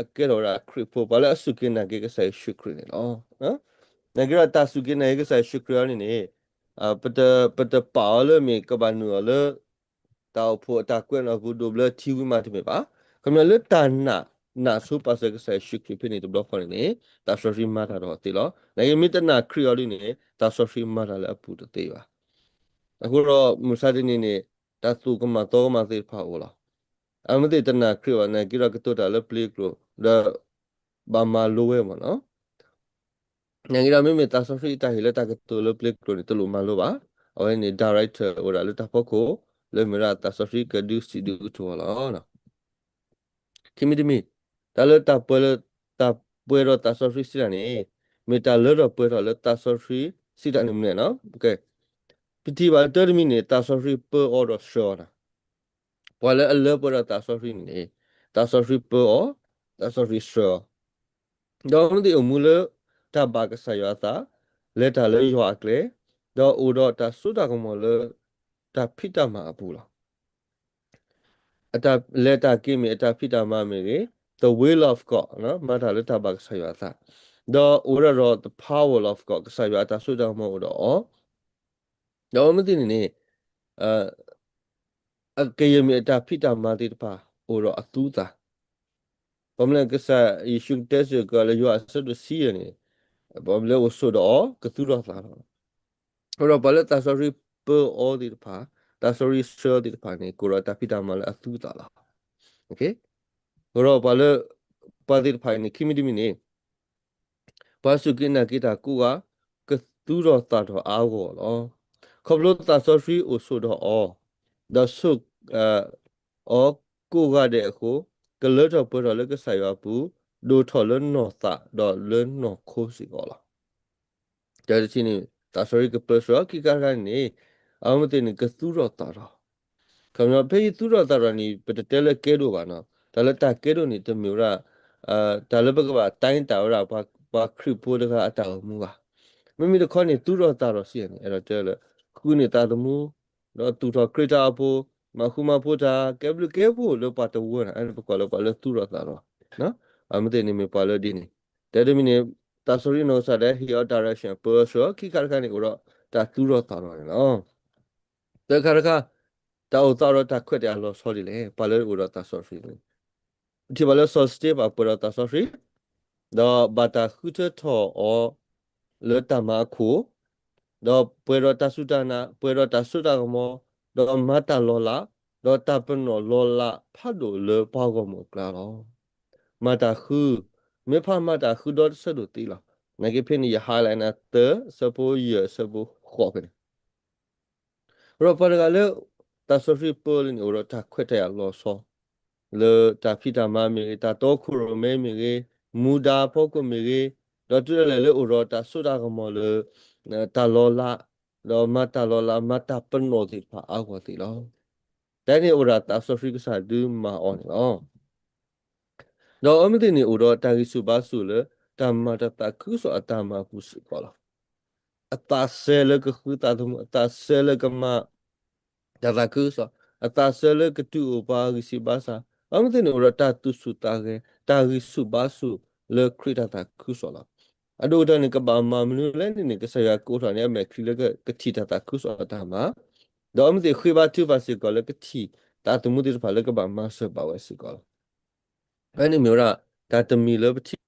အကဲထီၣ်ဝဲဒၣ်ခရံာ်ဖိ, ပှၤလၢအစူၢ်က့ၤနာ်က့ၤကစၢ်ယ့ၣ်ၡူးခရံာ်န့ၣ်လီၤ. နာ်က့ဒီးတၢ်စူၢ်က့ၤနာ်က့ၤကစၢ်ယ့ၣ်ၡူးခရံာ်အံၤန့ၣ်န့ၣ်, ပတ, ပတပာ်အီၤလၢမ့ၢ်ကဘၣ်နုာ်အီၤလၢ တၢ်အိၣ်ဖှိၣ်အတၢ်ကွဲးနီၣ်ပူၤဒိးဘျၢထံဝံၤမးတမ့ၢ်ဘၣ်. ခီပညီလၢတၢ်နာ်, နာ်ဆိပာ်စၢၤကစၢ်ယ့ၣ်ၡူးခရံာ်ဖဲန့ၣ်တဘျီဃီန့ၣ်န့ၣ် သးစီဆှံမၤတၢ်ဒီးအီၤသ့လီၤ. နာ်က့မ့ၢ်တနာ်ခရံာ်အီၤဒ်န့ၣ် သးစီဆှံမၤတၢ်လၢအပူၤတသ့ဘၣ်. အဃိဒီးမုၢ်ဆါတနံၤန့ၣ် တၢ်သူၣ်ကမၣ်သီကမၣ်သ့ၣ်တဖၣ်အိၣ်လီၤ. အမ့ၢ်သ့ၣ်တနာ်ခရံာ်ဘၣ် နာ်က့ဒီးကတိၤတၢ်လၢပျ့ၤကျိၤ ဒီး ဘၣ်မၤလိဝဲမ့ၢ်နီၤ. နာ်က့ဒီးမ့မ့ၢ်သးစီဆှံအတၢ်ဟ့ၣ်လၢတၢ်ကတိၤလၢပျ့ၤကျိၤန့ၣ် တလိၣ်မၤလိဘၣ်. အဝဲန့ၣ် director အိၣ်ဒၣ်လၢတၢ်ဖီခိၣ် လၢမ့ၢ်ဒၣ်သးစီဆှံကဒုးစံးဒုးကတိၤအီၤလီၤ. ခံမံၤတမံၤ, တၢ်လၢတၢ်ပှဲၤလၢ, တၢ်ပှဲၤဒီးသးစီဆှံစံးတၢ်န့ၣ် မ့ၢ်တၢ်လၢဒီးပှဲၤထီၣ်လၢသးစီဆှံစံးတၢ်န့ၣ်မနုၤလဲၣ်နီၤ. ပထံၣ်ဘၣ်တၢတမံၤန့ၣ် သးစီဆှံပၢအီၤဒီးဆှၢအီၤနီၤ. ပှၤလၢအလၢပှဲၤဒီးသးစီဆှံန့ၣ်န့ၣ် သးစီဆှံပၢအီၤ, သးစီဆှံဆှၢအီၤ ဒီးမ့ၢ်သ့ၣ်အိၣ်မူလၢတၢ်ဘၣ်ကစၢ်ယွၤအသး, လဲၤတၢ်လၢယွၤအကျဲ, ဒီးအိၣ်ဒီးတၢ်စိတၢ်ကမီၤလၢတၢ်ဖံးတၢ်မၤအပူၤလီၤ. အတၢ်လဲၤတၢ်က့ၤမ့ၢ်အတၢ်ဖံးတၢ်မၤမ့ၢ်ဂ့ၤ, the will of God မၤတၢ်လၢတၢ်ဘၣ်ကစၢ်ယွၤအသး, ဒီးအိၣ်ဒၣ်ဒီး the power of God ကစၢ်ယွၤအတၢ်စိတၢ်ကမီၤအိၣ်ဒီးအီၤ, ဒီးမ့ၢ်သ့ၣ်န့ၣ်န့ၣ် အကယဲၢ်မ့ၢ်အတၢ်ဖံးတၢ်မၤသ့ၣ်တဖၣ် အိၣ်ဒီးအသူသး, ပမ့ၢ်ကစၢ်ယ့ၣ်ၡူးကတဲစ့ၢ်ကီးလၢယွၤအဆၢဒိၣ်ဆံယဲၢ်န့ၣ်, ပမ့ၢ်လၢအိၣ်ဆိးဒီးအီၤ ကသူဒီးသးလီၤ. အဃိဒီးပှၤလၢသးစီဆှံပၢအီၤသ့ၣ်တဖၣ်, သးစီဆှံဆှၢသ့ၣ်တဖၣ်န့ၣ် ကအိၣ်ဒီးတၢ်ဖံးတၢ်မၤလၢအသူသးလီၤ. အဃိဒီးပှၤလၢ, ပှၤသ့ၣ်တဖၣ်အံၤန့ၣ် ခံမံၤတမံၤန့ၣ် ပှၤစူၢ်က့ၤနာ်က့ၤတၢ်ကိးဂၤ ကသူၣ်ထီၣ်သးထီၣ်အါအါဂီၢ်ဂီၢ်လီၤ. ခီဖျိသးစီဆှံအိၣ်ဆိးဒီးအီၤ, ဒီးဆိၣ် အီၤကိးဂၤဒဲးအဃိ, ကလၢထီၣ်ပှဲၤထီၣ်လၢကစၢ်ယွၤအပူၤ, ဒိၣ်ထီၣ်လၢနီၢ်သးဒီးလၢနီၢ်ခိစ့ၢ်ကီးလီၤ. တၢ်တထံၣ်န့ၣ် သးစီဆှံကပၢဆှၢအီၤ ခံခါတခါန့ၣ်န့ၣ် အဝဲသ့ၣ်န့ၣ် ကသူၣ်ထီၣ်သးထီၣ် ခီပညီ ဖဲယသူၣ်ထီၣ်သးထီၣ်န့ၣ် ပတတဲလၢကဲဒိၣ်ဘၣ်နီၤ. တၢ်လၢတၢ်ကဲဒိၣ်န့ၣ် တမ့ၢ်ဝဲဒၣ် တၢ်လၢပကဘၣ်တဲတၢ်ဝဲဒၣ် ပှၤခရံာ်ဖိတဂၤအတၢ်အိၣ်မူဘၣ်. မ့မ့ၢ်တခီန့ၣ် သူၣ်ထီၣ်သးထီၣ်စံးန့ၣ် အဲၣ်ဒိးတဲလၢ ဃုန့ၢ်သးသမူ, ဒီးသူၣ်ထီၣ်ခရံာ်တၢ်အိၣ်ဖှိၣ်, မၤဃူမၤဖိးတၢ်, ကဲဘျုးကဲဖှိၣ်လၢပှၤတဝၢန့ၣ် အဲၣ်ဒိးပကိးလၢပှၤလၢသူၣ်ထီၣ်သးထီၣ်. အမ့ၢ်သ့ၣ်န့ၣ်မ့ၢ်ပှၤလၢဒ်န့ၣ်, တၢ်တမံၤန့ၣ် သးစီဆှံနီၢ်ကစၢ်ဒၣ် ဟ့ၣ်အီၤ direction ပၢဆှၢ ခံခါတခါန့ၣ် အိၣ်ဒီးတၢ်သူၣ်ထီၣ်သးထီၣ်န့ၣ်လီၤ. သၢခါတခါ, တၢ်အိၣ်သးဒီးတၢ်ခွဲးတၢ်ယာ်လီၤဆီဒ်လဲၣ်, ပှၤလၢအိၣ်ဒီးသးစီဆှံန့ၣ်, ပထံၣ်ဘၣ်လၢစီၤစတ့ဖၣ်ပှဲၤဒီးသးစီဆှံ, ဒီးဘၣ်တၢ်ဃုထၢထီၣ်အီၤလၢတၢ်မၤအခိၣ်, ဒီးပှဲၤဒီးတၢ်စူၢ်တၢ်နာ်, ပှဲၤဒီးတၢ်စိတၢ်ကမီၤ, ဒီးမၤတၢ်လီၤလး, ဒီးတၢ်ပနီၣ်လီၤလးဖးဒိၣ်လၢပှၤဂီၢ်မုၢ်အကျါလီၤ. မၤတၢ်ဃု, မ့ၢ်ဖးမၤတၢ်ဃုဒီတဆၢဒိၣ်သံလီၤ. နာ်က့ဖဲန့ၣ် ယ highlight နၤ သၢ, ဆၢဖိယဲၢ်, ဆၢဖိဃိးဖဲန့ၣ် ဒီးပှၤတဂၤလၢ သးစီဆှံပၢလၢန့ၣ် အိၣ်ဒီးတၢ်ခွဲးတၢ်ယာ်လီၤဆီ, လၢတၢ်ဖံးတၢ်မၤမ့ၢ်ဂ့ၤ, တၢ်တီခိၣ်ရိၣ်မဲမ့ၢ်ဂ့ၤ, မူဒါဖီခိၣ်မ့ၢ်ဂ့ၤ, ဒီးတုၤဒၣ်လဲာ်လၢအိၣ်ဒီးတၢ်စိတၢ်ကမီၤလၢ တၢ်လီၤလး, ဒီးမၤတၢ်လီၤလး မၤတၢ်ပနီၣ်သ့ၣ်တဖၣ်အါဂီၢ်သ့ၣ်လီၤ. တၢ်န့ၣ်အိၣ်ဒီးသးစီဆှံကစၢ်ဒုးမၤအီၤန့ၣ်လီၤ. ဒီးအမ့ၢ်သ့ၣ်န့ၣ် အိၣ်ဒီးတၢ်ဂံၢ်ဆူၣ်ဘါဆူၣ်လၢ တၢ်မၤတၢ်သးခုကစီၣ်အတၢ်မၤအပူၤစ့ၢ်ကီးလီၤ. အသးစဲလၢကဃုသးသမူ, အသးစဲလၢကမၤတၢ်သးခုကစီၣ်, အသးစဲလၢကတုၤအိၣ်ပှၤဂံၢ်ဆူၣ်ဘါဆူၣ်, အမ့ၢ်သ့ၣ်န့ၣ် အိၣ်ဒီးတၢ်သူၣ်ဆူၣ်သးဂဲၤ, တၢ်ဂံၢ်ဆူၣ်ဘါဆူၣ်လၢခရံာ်တၢ်သးခုကစီၣ်လီၤ. အဒိၣ်ကတၢၢ်န့ၣ် ကဘၣ်မၤမနုၤလဲၣ်န့ၣ်န့ၣ် ကစၢ်ယွၤကအိးထီၣ်န့ၢ်အမဲာ်ချံလၢကထံၣ်တၢ်သးခုကစီၣ်အတၢ်မၤ, ဒီးအမ့ၢ်သ့ၣ်ဃ့ဘါထုကဖၣ်စ့ၢ်ကီးလၢကထံၣ်သးသမူသ့ၣ်တဖၣ်လၢကဘၣ်မၤစၢၤဘၣ်ဝဲ စ့ၢ်ကီးလီၤ. ဖဲန့ၣ်မ့ၢ်ဝဲဒၣ် တၢ်တမံၤလၢပထံၣ်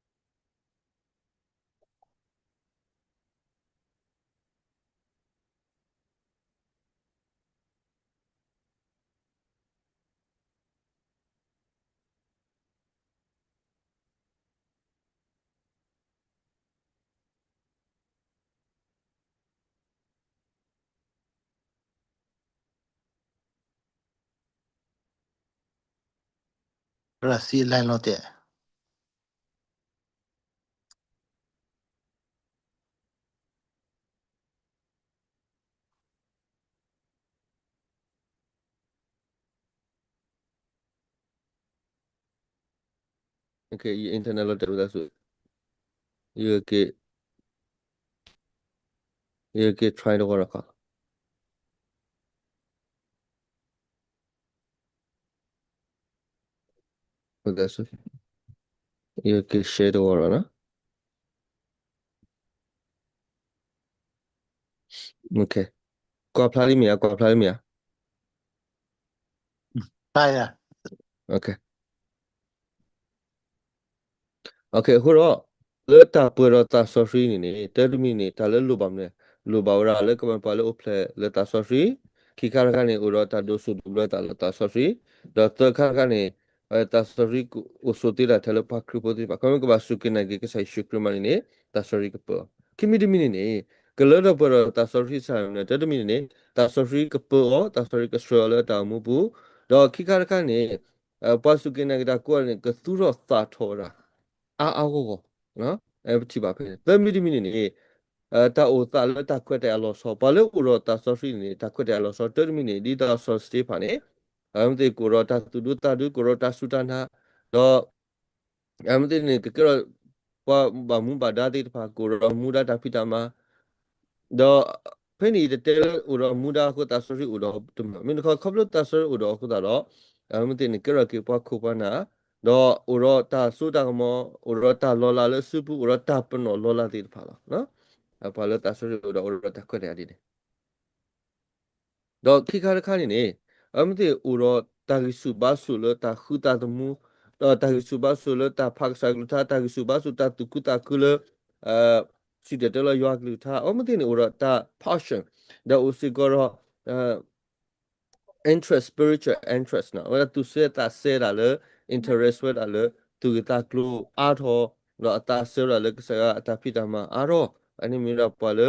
ရၤစံလၢလီၤတဲာ် Okay, ယ internet လီၤတဲာ်ဝဲဒၣ်ဆူ, ယက့ၤ, ယက့ၤ try တဝီတခီ ဝဲဒၣ်ဆူ, ယက့ၤ share တဝီဒီးနီၤ. Okay, ကွၢ်ဖျါလံမ့ၢ်ဧါ, ကွၢ်ဖျါလံမ့ၢ်ဧါ. ဖျါယၤ. Okay, okay, အဃိဒီး လၢတၢ်ပှဲၤဒီးသးစီဆှံန့ၣ်န့ၣ် တၢ်တမံၤန့ၣ် တၢ်လၢလိၣ်ဘၣ်မနုၤလဲၣ်, လိၣ်ဘၣ်ဝဲဒၣ်လၢကမၤပှၤလၢအိၣ်ဖျဲၣ်လၢသးစီဆှံ, ခံခါတခါန့ၣ် အိၣ်ဒီးတၢ်ဒိးစူၣ်ဒိးဘျၢသးလၢသးစီဆှံ, ဒီးသၢခါတခါန့ၣ် သးစီဆှံကအိၣ်ဆိးသ့တၢ်ထဲလၢပှၤခရံာ်ဖိသ့ၣ်တဖၣ်, ခီမ့ၢ်ကဘၣ်စူၢ်က့ၤနာ်က့ၤကစၢ်ယ့ၣ်ၡူးခရံာ်မးန့ၣ်န့ၣ် သးစီဆှံကပၢအီၤ. ခံမံၤတမံၤန့ၣ်န့ၣ် ကလၢထီၣ်ပှဲၤဒီးသးစီဆှံစ့ၢ်မနုၤလဲၣ်, တၢ်တမံၤန့ၣ်န့ၣ် သးစီဆှံကပၢအီၤ, သးစီဆှံကဆှၢအီၤလၢအတၢ်အိၣ်မူပူၤ, ဒီးခံခါတခါန့ၣ် ပှၤစူၢ်က့ၤနာ်က့ၤတၢ်ကိးဂၤန့ၣ် ကသူၣ်ထီၣ်သးထီၣ်ဝဲဒၣ် အါအါဂီၢ်ဂီၢ်, ပထံၣ်ဘၣ်ဖဲန့ၣ် သၢမံၤတမံၤန့ၣ်န့ၣ် တၢ်အိၣ်သးလၢတၢ်ခွဲးတၢ်ယာ်လီၤဆီ, ပှၤလၢအိၣ်ဒီးသးစီဆှံန့ၣ်န့ၣ် တၢ်ခွဲးတၢ်ယာ်လီၤဆီ တၢ်တမံၤန့ၣ် ဒ်သိးစီၤစတ့ဖၣ်န့ၣ် အဝဲသ့ၣ်ကအိၣ်ဒီးတၢ်သူၣ်ဒူသးဒူ, ကအိၣ်ဒီးတၢ်စူၢ်တၢ်နာ်, ဒီး အဝဲသ့ၣ်န့ၣ် ကကဲထီၣ်ပှၤဘၣ်မူဘၣ်ဒါသ့ၣ်တဖၣ်, ကအိၣ်ဒီးမူဒါတၢ်ဖံးတၢ်မၤ, ဒီးဖဲန့ၣ်ယတတဲလၢအိၣ်ဒီးမူဒါအဃိသးစီဆှံအိၣ်ဒီးတမံၤ, မ့ၢ်တခီ ခီဖျိသးစီဆှံအိၣ်ဒီးအဃိသတးဒီး အဝဲသ့ၣ်န့ၣ် ကဲထီၣ်က့ၤပှၤခိၣ်ပှၤနၢ်, ဒီးအိၣ်ဒီးတၢ်စိတၢ်ကမီၤ, အိၣ်ဒီးတၢ်လီၤလးလၢစုပူၤ, အိၣ်ဒီးတၢ်ပနီၣ်လီၤလးသ့ၣ်တဖၣ်လီၤ. ပှၤလၢသးစီဆှံအိၣ်ဒီး အိၣ်ဒီးတၢ်ခွဲးတၢ်ယာ်ဒ်န့ၣ် ဒီးခံခါတခါန့ၣ်န့ၣ် အဝဲသ့ၣ်အိၣ်ဒီးတၢ်ဂံၢ်ဆူၣ်ဘါဆူၣ်လၢတၢ်ဃုသးသမူ, ဒီးတၢ်ဂံၢ်ဆူၣ်ဘါဆူၣ်လၢတၢ်ဖးကစၢ်ကလုၢ်ကထါ, တၢ်ဂံၢ်ဆူၣ်ဘါဆူၣ်တၢ်သူၣ်ခုသးခုလၢ စံၣ်တဲၤတဲလီၤယွၤကလုၢ်ကထါ, အဝဲသ့ၣ်န့ၣ်အိၣ်ဒီးတၢ် passion, ဒီးအိၣ်စ့ၢ်ကီးဒီး interest, spiritual interest နီၤ, အဝဲဒၣ်သူၣ်စဲသးစဲဒၣ်လၢ interest ဝဲဒၣ်လၢ သူၣ်ဂ့ၢ်သးကျိၤအါထီၣ် ဒီးအသးဆၢဝဲဒၣ်လၢကစၢ်ယွၤအတၢ်ဖံးတၢ်မၤအါထီၣ်, အန့ၣ်မ့ၢ်ဝဲဒၣ်ပှၤလၢ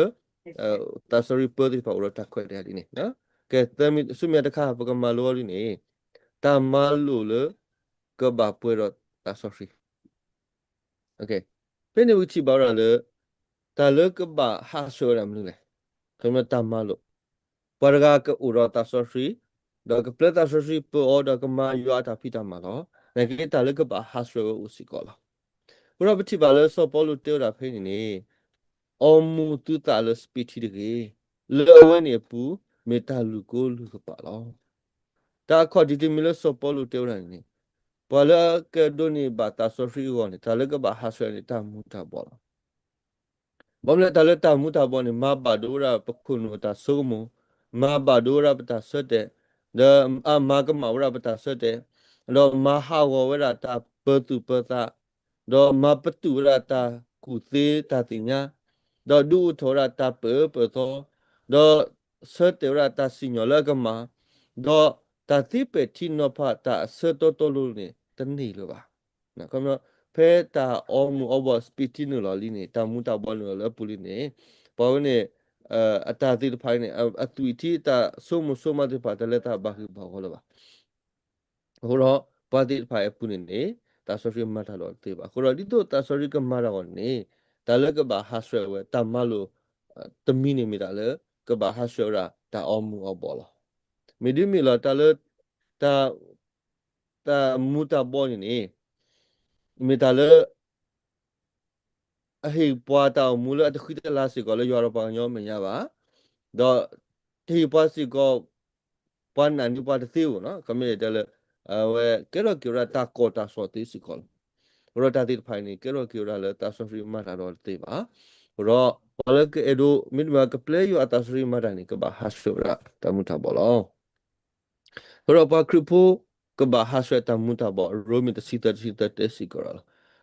သးစီဆှံပၢသ့ၣ်တဖၣ်အိၣ်ဒီးတၢ်ခွဲးတၢ်ယာ်ဒ်န့ၣ်, ကဲ ဆူမဲာ်ညါတခါ ပကမၤလိအီၤဒ်န့ၣ်, တၢ်မၤလိာ်လၢ ကဘၣ်ပှဲၤဒီးသးစီဆှံ ဖဲန့ၣ်ပကထံၣ်ဘၣ်ဝဲဒၣ်လၢ တၢ်လၢကဘၣ်ဟးဆှဲးဝဲဒၣ်မနုၤလဲၣ်. ခီဖျိတၢ်မၤလိာ်, ပှၤတဂၤကအိၣ်ဒီးသးစီဆှံ, ဒီးကပျဲသးစီဆှံပၢအီၤ ဒီးကမၤယွၤအတၢ်ဖံးတၢ်မၤလီၤ. နာ်က့တၢ်လၢကဘၣ်ဟးဆှဲးဝဲအိၣ်စ့ၢ်ကီးလီၤ. အဃိဒီးပထံၣ်ဘၣ်လၢစီၤပီလူးတဲဝဲဒၣ်ဖဲန့ၣ်န့ၣ်, အီမူၤသုသးလၢစပံးထံတဂ့ၤ, လၢအဝဲန့ၣ်အပူၤ မ့ၢ်တၢ်လုၢ်ကိလုၢ်ကပာ်လီၤ. တၢ်အခီၣ်ထံးတမံၤလၢစီၤပီလူးတဲဝဲဒၣ်န့ၣ်န့ၣ်, ပှၤလၢအကဒိးန့ၢ်ဘၣ်သးစီဆှံအဂီၢ်န့ၣ် တၢ်လၢကဘၣ်ဟးဆှဲးန့ၣ် တၢ်မူၤတၢ်ဘှီးလီၤ. ဘၣ်မနုၤလဲၣ် တၢ်လၢတၢ်မူၤတၢ်ဘှီးန့ၣ် မၤဘၣ်ဒိဝဲဒၣ်ပခိၣ်နူာ်တၢ်ဆိကမိၣ်, မၤဘၣ်ဒိဝဲဒၣ်ပတၢ်ဆၢတဲာ်, ဒီးအမၤကမၣ်ဝဲဒၣ်ပတၢ်ဆၢတဲာ်, ဒီးမၤဟးဂီၤဝဲဒၣ်တၢ်ပၢၤသူၣ်ပၢၤသး, ဒီးမၤပတုာ်ဝဲဒၣ်တၢ်ကူၣ်သ့တၢ်သ့ၣ်ညါ, ဒီးဒုးအိၣ်ထီၣ်ဝဲဒၣ်တၢ်ပၢၢ်အၢပၢၢ်သီ, ဒီးဆၢတဲာ်ဝဲဒၣ်တၢ်စံၣ်ညီၣ်လၢအကမၣ်, ဒီးတၢ်သ့ပဲာ်ထံနီၤဖးတၢ်အဆၢတီတီလိၤလိၤန့ၣ် တန့ၢ်လၢၤဘၣ်. ဖဲတၢ်အီမူၤအီဘှီးစပံးထံနုာ်လီၤလံန့ၣ် တၢ်မူၤတၢ်ဘှီးနုာ်လီၤလၢအပူၤလံန့ၣ်, ပှၤဝဲန့ၣ် အတၢ်သ့ၣ်တဖၣ်အံၤန့ၣ် အသွံၣ်ထံတၢ်ဆိကမိၣ်ဆိကမးသ့ၣ်တဖၣ် တၢ်လၢတၢ်ဘၣ်ဂ့ၢ်ဘၣ်ဝီလၢၤဘၣ်. အဃိဒီး ပှၤသ့ၣ်တဖၣ်အံၤအပူၤန့ၣ်န့ၣ် သးစီဆှံမၤတၢ်ဒီးတသ့ဘၣ်. အဃိဒီး ဒ်သိးသးစီဆှံကမၤတၢ်အဂီၢ်န့ၣ်န့ၣ် တၢ်လၢကဘၣ်ဟးဆှဲးဝဲ တၢ်မၤလိာ် တမံၤန့ၣ်မ့ၢ်တၢ်လၢ ကဘၣ်ဟးဆှဲးဝဲဒၣ်တၢ်အီမူၤအီဘှီးလီၤ. မ့ၢ်ဒ်မ့ၢ်လီၤ တၢ်လၢ တၢ် တၢ်မူၤတၢ်ဘှီးန့ၣ်န့ၣ် မ့ၢ်တၢ်လၢ အဟ့ၣ်ပှၤတၢ်အိၣ်မူလၢအတဃံတလၤစ့ၢ်ကီးလၢယွၤဒီးပှၤကညီအမဲာ်ညါဘၣ်. ဒီးတဟ့ၣ်ပှၤစ့ၢ်ကီး ပှၤနာ်န့ၢ်ပှၤတသ့ဧိၤနီၤ, ခီမ့ၢ်တဲလၢ အဝဲကဲထီၣ်က့ၤဝဲဒၣ်တၢ်ကီၢ်တၢ်စီၣ်သ့စ့ၢ်ကီးလီၤ. အဃိဒီးတၢ်သ့ၣ်တဖၣ်အံၤန့ၣ် ကဲထီၣ်က့ၤဝဲဒၣ်လၢသးစီဆှံမၤတၢ်ဒီးတသ့ဘၣ်. အဃိဒီး ပှၤလၢကအဲၣ်ဒိး မ့တမ့ၢ်ကပျဲယွၤအသးစီဆှံမၤတၢ်န့ၣ် ကဘၣ်ဟးဆှဲးဝဲဒၣ်တၢ်မူၤတၢ်ဘှီးလီၤ. အဃိဒီးပှၤခရံာ်ဖိ ကဘၣ်ဟးဆှဲးတၢ်မူၤတၢ်ဘှီး ရိမ့ၤတဆံသၢ တဆံသၢ တဲစ့ၢ်ကီးဒီးလီၤ.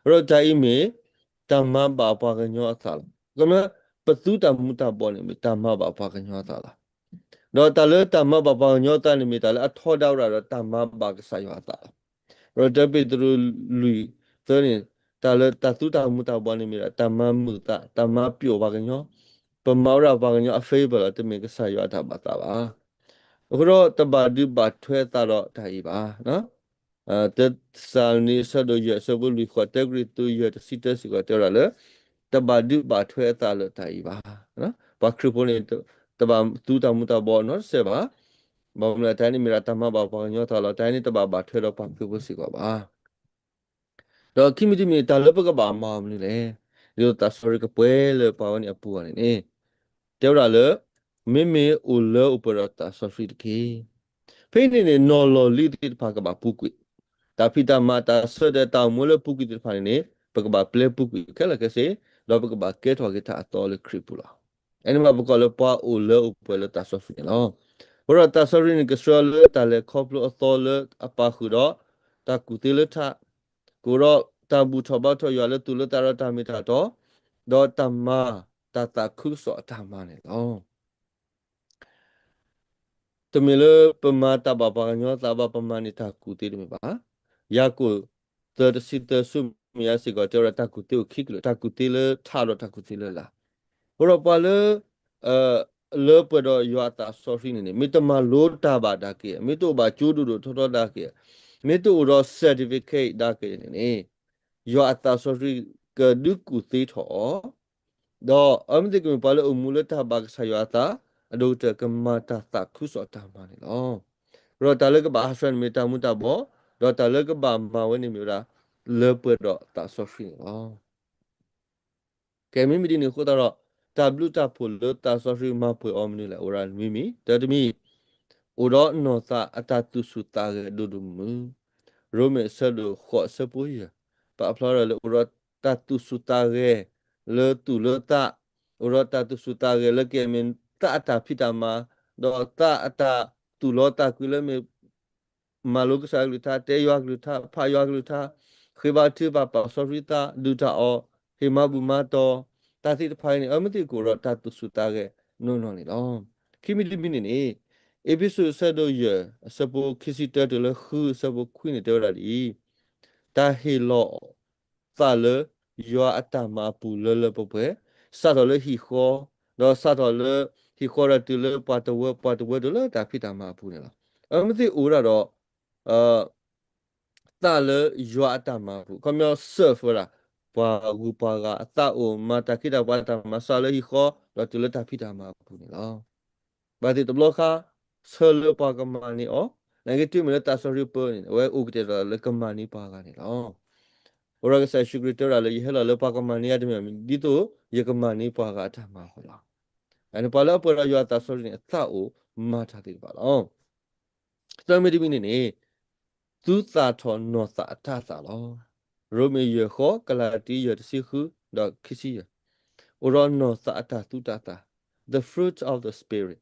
အဃိဒီးတၢ်အံၤမ့ၢ် တၢ်မၤဘၣ်ပှၤကညီအသးလီၤ. ကမ့ၢ် ပသူတၢ်မူၤတၢ်ဘှီးန့ၣ် မ့ၢ်တၢ်မၤဘၣ်ပှၤကညီအသးလီၤ. ဒီးတၢ်လၢတၢ်မၤဘၣ်ပှၤကညီအသးန့ၣ် မ့ၢ်တၢ်လၢအထီဒါဝဲဒၣ်ဒီးတၢ်မၤဘၣ်ကစၢ်ယွၤအသးလီၤ. အဃိဒီးတၢပ့းတရူးလွံၢ်သၢန့ၣ် တၢ်လၢတၢ်သူတၢ်မူၤတၢ်ဘှီးန့ၣ်မ့ၢ်ဒၣ် တၢ်မၤမုာ်သး တၢ်မၤပျီၣ်ပှၤကညီ, ပမၤဝဲဒၣ်ပှၤကညီအ favor လီၤ, တမ့ၢ်ကစၢ်ယွၤအတၢ်ဘၣ်သးဘၣ်. အဃိဒီး တဘၣ်ဒုးဘၣ်ထွဲအသးဒီးတၢ်အံၤဘၣ်. တစၤလနံ အဆၢဒိၣ်ယဲၢ် အဆၢဖိလွံၢ်ဃိး, တၢကရံၣ်သူး ယဲၢ် တဆံတၢ စ့ၢ်ကီး တဲဝဲဒၣ်လၢ တဘၣ်ဒုးဘၣ်ထွဲအသးလၢတၢ်အံၤဘၣ်. ပှၤခရံာ်ဖိန့ၣ် တဘၣ်သူတၢ်မူၤတၢ်ဘှီးနီတစဲးဘၣ်. ဘၣ်မနုၤလဲၣ် တၢ်အံၤန့ၣ်မ့ၢ်ဒၣ်တၢ်မၤဘၣ်ပှၤကညီသးလီၤ. တၢ်အံၤန့ၣ် တဘၣ်ဘၣ်ထွဲဒီးပှၤခရံာ်ဖိစ့ၢ်ကီးဘၣ်. ဒီးခံမံၤတမံၤ တၢ်လၢပကဘၣ်မၤအီၤမနုၤလဲၣ်. ဒ်သိးသးစီဆှံကပှဲၤလၢပှၤဝဲန့ၣ်အပူၤအဂီၢ်န့ၣ်န့ၣ် တဲဝဲဒၣ်လၢ မ့မ့ၢ်အိၣ်လၢအိၣ်ပှဲၤဒီးသးစီဆှံတက့ၢ်. ဖဲအံၤန့ၣ်န့ၣ် နီၢ်လီၢ်လံၤသ့ၣ်တဖၣ်ကဘၣ်ပူၤကွံာ်, တၢ်ဖံးတၢ်မၤ တၢ်ဆၢတဲာ် တၢ်အိၣ်မူလၢပူၤကွံာ်သ့ၣ်တဖၣ်န့ၣ်န့ၣ် ပကဘၣ်ပျဲပူၤကွံာ်ခဲလၢာ်ခဲဆ့, ဒီးပကဘၣ်ကဲထီၣ်က့ၤတၢ်အသီလၢခရံာ်ပူၤလီၤ. အန့ၣ်မးပကိးလၢပှၤအိၣ်လၢအိၣ်ပှဲၤလၢသးစီဆှံန့ၣ်လီၤ. အဃိဒီးသးစီဆှံန့ၣ် ကဆှၢလၢတၢ်လဲၤခီဖျိအသီလၢအပာ်ဃုာ်ဒီး တၢ်ကူၣ်သ့လၢထး, ကအိၣ်ဒီးတၢ်ဘူၣ်ထီၣ်ဘါထီၣ်ယွၤလၢသူၣ်လၢသးဒီးတၢ်မ့ၢ်တၢ်တီ, ဒီးတၢ်မၤ တၢ်သးခုကစီၣ်အတၢ်မၤန့ၣ်လီၤ. တမ့ၢ်လၢပမၤတၢ်ဘၣ်ပှၤကညီသးဘၣ်, ပမၤန့ၢ်တၢ်ကူၣ်သ့တမ့ၢ်ဘၣ်. ယၤကိာ် သၢ တဆံသၢ ဆူမဲာ်ညါစ့ၢ်ကီး တဲဝဲဒၣ်တၢ်ကူၣ်သ့အိၣ်ခံကလုာ်, တၢ်ကူၣ်သ့လၢထးဒီးတၢ်ကူၣ်သ့လၢလာ်. အဃိဒီးပှၤလၢ လၢပှဲၤဒီးယွၤအသးစီဆှံန့ၣ်န့ၣ် မ့ၢ်တမၤလိတၢ်ဘၣ်ဒၣ်က့ၤ, မ့ၢ်တအိၣ်ဘၣ်ကၠိဒိၣ်ဒိၣ်ထီထီဒၣ်က့ၤ, မ့ၢ်တအိၣ်ဒီး certificate ဒၣ်က့ၤန့ၣ်န့ၣ် ယွၤအသးစီဆှံကဒုးကူၣ်သ့ထီၣ်အီၤ, ဒီးအဝဲသ့ၣ်ကမ့ၢ်ပှၤလၢအိၣ်မူလၢတၢ်ဘၣ်ကစၢ်ယွၤအသး, အဒိၣ်ကတၢၢ်ကမၤတၢ်သးခုကစီၣ်တၢ်မၤန့ၣ်လီၤ. အဃိဒီးတၢ်လၢကဘၣ်ဟးဆှဲးန့ၣ်မ့ၢ်တၢ်မူၤတၢ်ဘှီး, ဒီးတၢ်လၢကဘၣ်မၤဝဲန့ၣ်မ့ၢ်ဝဲဒၣ် လၢပှဲၤဒီးသးစီဆှံန့ၣ်လီၤ. ကဲ မ့မ့ၢ်ဒ်န့ၣ်အဃိသတးဒီး တၢ်ဘျုးတၢ်ဖှိၣ်လၢသးစီဆှံမၤပှဲၤအီၤမနုၤလဲၣ်, အိၣ်ဝဲဒၣ်နွံမံၤ, တၢတမံၤ, အိၣ်ဒီးနီၢ်သးအတၢ်သူၣ်ဆူၣ်သးဂဲၤဒိၣ်ဒိၣ်မုၢ်မုၢ်, ရိမ့ၤအဆၢဒိၣ်ဃိးအဆၢဖိယဲၢ်, ပာ်ဖျါထီၣ်လၢအိၣ်ဒီးတၢ်သူၣ်ဆူၣ်သးဂဲၤလၢသူၣ်လၢသး, အိၣ်ဒီးတၢ်သူၣ်ဆူၣ်သးဂဲၤလၢကမ့ၢ်သးအတၢ်ဖံးတၢ်မၤ, ဒီးသးအတၢ်သူၣ်လီသးကွံလၢမ့ၢ် မၤလိကစၢ်ကလုၢ်ကထါ, တဲယွၤကလုၢ်ကထါ, ဖးယွၤကလုၢ်ကထါ, ဃ့ဘါထုကဖၣ်ပာ်စီဆှံသး, ဒုၣ်တၢ်အီၣ်, ဟ့ၣ်မၤဘူၣ်မၤတီၤ, တၢ်သ့ၣ်တဖၣ်အံၤန့ၣ် အဝဲသ့ၣ်ကအိၣ်ဒီးတၢ်သူၣ်ဆူၣ်သးဂဲၤနီၢ်နီၢ်န့ၣ်လီၤ. ခံမံၤတမံၤန့ၣ်န့ၣ် အ့းဖ့းစူးအဆၢဒိၣ်ယဲၢ် အဆၢဖိခံဆံတၢတုၤလၢဃု အဆၢဖိခွံန့ၣ် တဲဝဲဒၣ်ဒ်အံၤ, တၢ်ဟ့ၣ်လီၤသးလၢ ယွၤအတၢ်မၤအပူၤလၢလၢပှဲၤပှဲၤ, စးထီၣ်လၢဟံၣ်ဃီ, ဒီးစးထီၣ်လၢဟံၣ်ဃီဒီးတုၤလၢပှၤတဝၢ ပှၤတဝၢတုၤလၢတၢ်ဖံးတၢ်မၤအပူၤန့ၣ်လီၤ. အမ့ၢ်သ့ၣ်အိၣ်ဝဲဒၣ်ဒီး သးလၢယွၤအတၢ်မၤအပူၤ, ခီပညီ serve ဝဲဒၣ် ပှၤဂုၤပှၤဂၤအသးအိၣ် မၤတၢ်ခ့တၢ်ပှၤတၢ်မၤစးလၢဟံၣ်ဃီ ဒီးတုၤလၢတၢ်ဖံးတၢ်မၤအပူၤန့ၣ်လီၤ. ဘၣ်သ့ၣ်တဘျီဃီ ဆၢလၢပှၤကမၤန့ၢ်အီၤ, နာ်က့တုၤမ့ၢ်လၢတၢ်ဆီတလဲပၢန့ၣ် အဝဲအိၣ်ကတဲာ်ဒီးလၢကမၤန့ၢ်ပှၤဂၤန့ၣ်လီၤ. အဃိဒီးကစၢ်ယ့ၣ်ၡူးခရံာ်တဲဝဲဒၣ်လၢ ယဟဲလီၤလၢပှၤကမၤန့ၢ်ယၤတမ့ၢ် ဒ်သိးယကမၤန့ၢ်ပှၤဂၤအတၢ်မၤအဃိလီၤ. အန့ၣ်ပှၤလၢအပှဲၤဒီးယွၤအသးစီဆှံန့ၣ် အသးအိၣ်မၤတၢ်သ့ၣ်တဖၣ်လီၤ. သၢမံၤတမံၤန့ၣ်န့ၣ် သူသၣ်ထီၣ်နီၢ်သးအတၤသၣ်လီၤ. ရိမ့ၤယဲၢ်ဃီ ကလၤတံယဲၢ်တဆံဃု ဒီးခံဆံယဲၢ်, အိၣ်ဒီးနီၢ်သးအတၤသူတၤသၣ်, the fruit of the Spirit,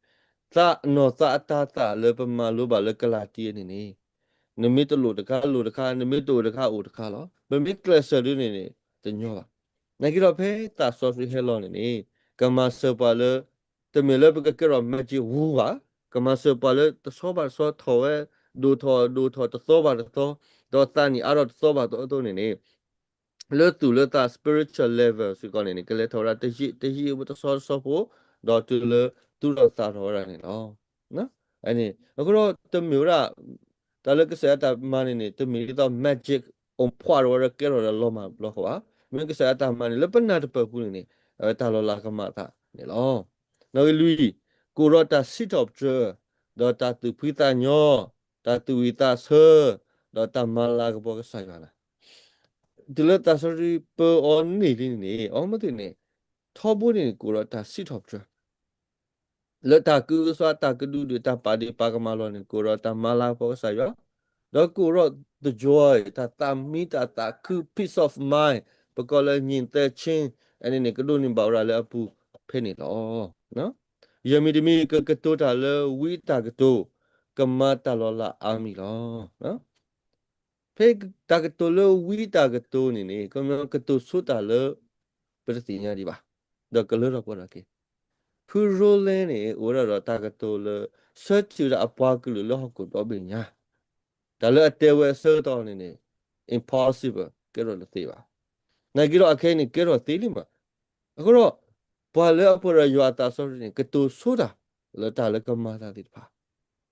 သးနီၢ်သးအတၤသၣ်လၢပမၤလိဘၣ်လၢကလၤတံန့ၣ်န့ၣ် နမ့ၢ်တလိၣ်တခါလိၣ်တခါ, နမ့ၢ်တအိၣ်တခါအိၣ်တခါလီၤ. ပမ့ၢ်ကျဲးစၢးဒုန့ၣ်န့ၣ် တညီဘၣ်. နာ်က့ဒီးဖဲသးစီဆှံဟဲလီၤန့ၣ်န့ၣ် ကမၤစၢၤပှၤလၢ တမ့ၢ်လၢပကကဲထီၣ် magic ဝူဘၣ်, ကမၤစၢၤပှၤလၢတဆီဘၣ်တဆီထီၣ်ဝဲ, ဒိၣ်ထီၣ်ဒိၣ်ထီၣ်တသီဘၣ်တသီ, ဒီးသးနံၣ်အါထီၣ်တသီဘၣ်တသီအသိးန့ၣ်န့ၣ် လၢသူၣ်လၢသး spiritual level စ့ၢ်ကီးန့ၣ်န့ၣ် ကလဲၤထီၣ်ဝဲဒၣ်တယံာ်တယံာ်ဝဲတဆီတဆီဖိ, ဒီးတုၤလၢသူၣ်ထီၣ်သးထီၣ်ဝဲဒၣ်န့ၣ်လီၤ. အန့ၣ် အဃိဒီးတမ့ၢ်ဝဲဒၣ် တၢ်လၢကစၢ်ယွၤတၢ်မၤန့ၣ်န့ၣ် တမ့ၢ်ဒ်သိး magic အိၣ်ဖှိၣ်ထီၣ်ဝဲဒီးကဲထီၣ်ဒီးလီၤမၢ်ဘျီဃီဘၣ်. မ့ၢ်ကစၢ်ယွၤတၢ်မၤန့ၣ် လၢပနၢ်တပၢၢ်ပူၤန့ၣ်န့ၣ် အဝဲတၢ်လီၤလးကမၤအသးန့ၣ်လီၤ. နီၣ်ဂံၢ်လွံၢ်, ကအိၣ်ဒီးတၢ်စံးထီၣ်ပတြၢၤ, ဒီးတၢ်သူၣ်ဖှံသးညီ, တၢ်သူၣ်ဝံၣ်သးဆၢ, ဒီးတၢ်မၤလၤကပီၤကစၢ်ယွၤလီၤ. တုၤလၢသးစီဆှံပၢအီၤန့ၢ်လံန့ၣ်န့ၣ် အမ့ၢ်သ့ၣ်န့ၣ် ထီဘိန့ၣ်န့ၣ် ကအိၣ်ဒီးတၢ်စံးထီၣ်ပတြၢၤ လၢတၢ်ကုၢ်ကစီၣ်တၢ်ကဒုဒုးတၢ်ပာ်ဒ့ၣ်ပာ်ကမၣ်လီၤန့ၣ် ကအိၣ်ဒီးတၢ်မၤလၤကပီၤကစၢ်ယွၤ, ဒီးကအိၣ်ဒီး the joy တၢ်သးမံတၢ်သးခု peace of mind ပကိးလၢ ငြိမ်သက်ခြင်း အန့ၣ်န့ၣ် ကဒိးန့ၢ်ဘၣ်ဝဲဒၣ်လၢအပူၤဖဲန့ၣ်လီၤ. ယဲၢ်မံၤတမံၤ ကကတိၤတၢ်လၢဝံအတၢ်ကတိၤ ကမၤတၢ်လီၤလးအါမံၤလီၤ. ဖဲတၢ်ကတိၤလၢဝံအတၢ်ကတိၤန့ၣ်န့ၣ် ကမ့ၢ်ကတိၤဆိတၢ်လၢ ပတသ့ၣ်ညါဒံးဘၣ်, ဒီးကလၢထီၣ်ပှဲၤထီၣ်က့ၤ. ဖုရိလဲန့ၣ် အိၣ်ဝဲဒၣ်ဒီးတၢ်ကတိၤလၢ ဆၢထံၣ်ဝဲဒၣ်အပှၤကလုာ်လၢဟီၣ်ခိၣ်ဒီဘ့ၣ်ညါ, တၢ်လၢအတဲဝဲအဆၢကတီၢ်န့ၣ်န့ၣ် impossible ကဲထီၣ်တသ့ဘၣ်. နာ်က့ဒီးအခဲအံၤန့ၣ် ကဲထီၣ်သ့လံမး. အဃိဒီး ပှၤလၢအပှဲၤဒီးယွၤအသးစီဆှံန့ၣ် ကတိၤဆိတၢ် လၢတၢ်လၢကမၤအသးသ့ၣ်တဖၣ်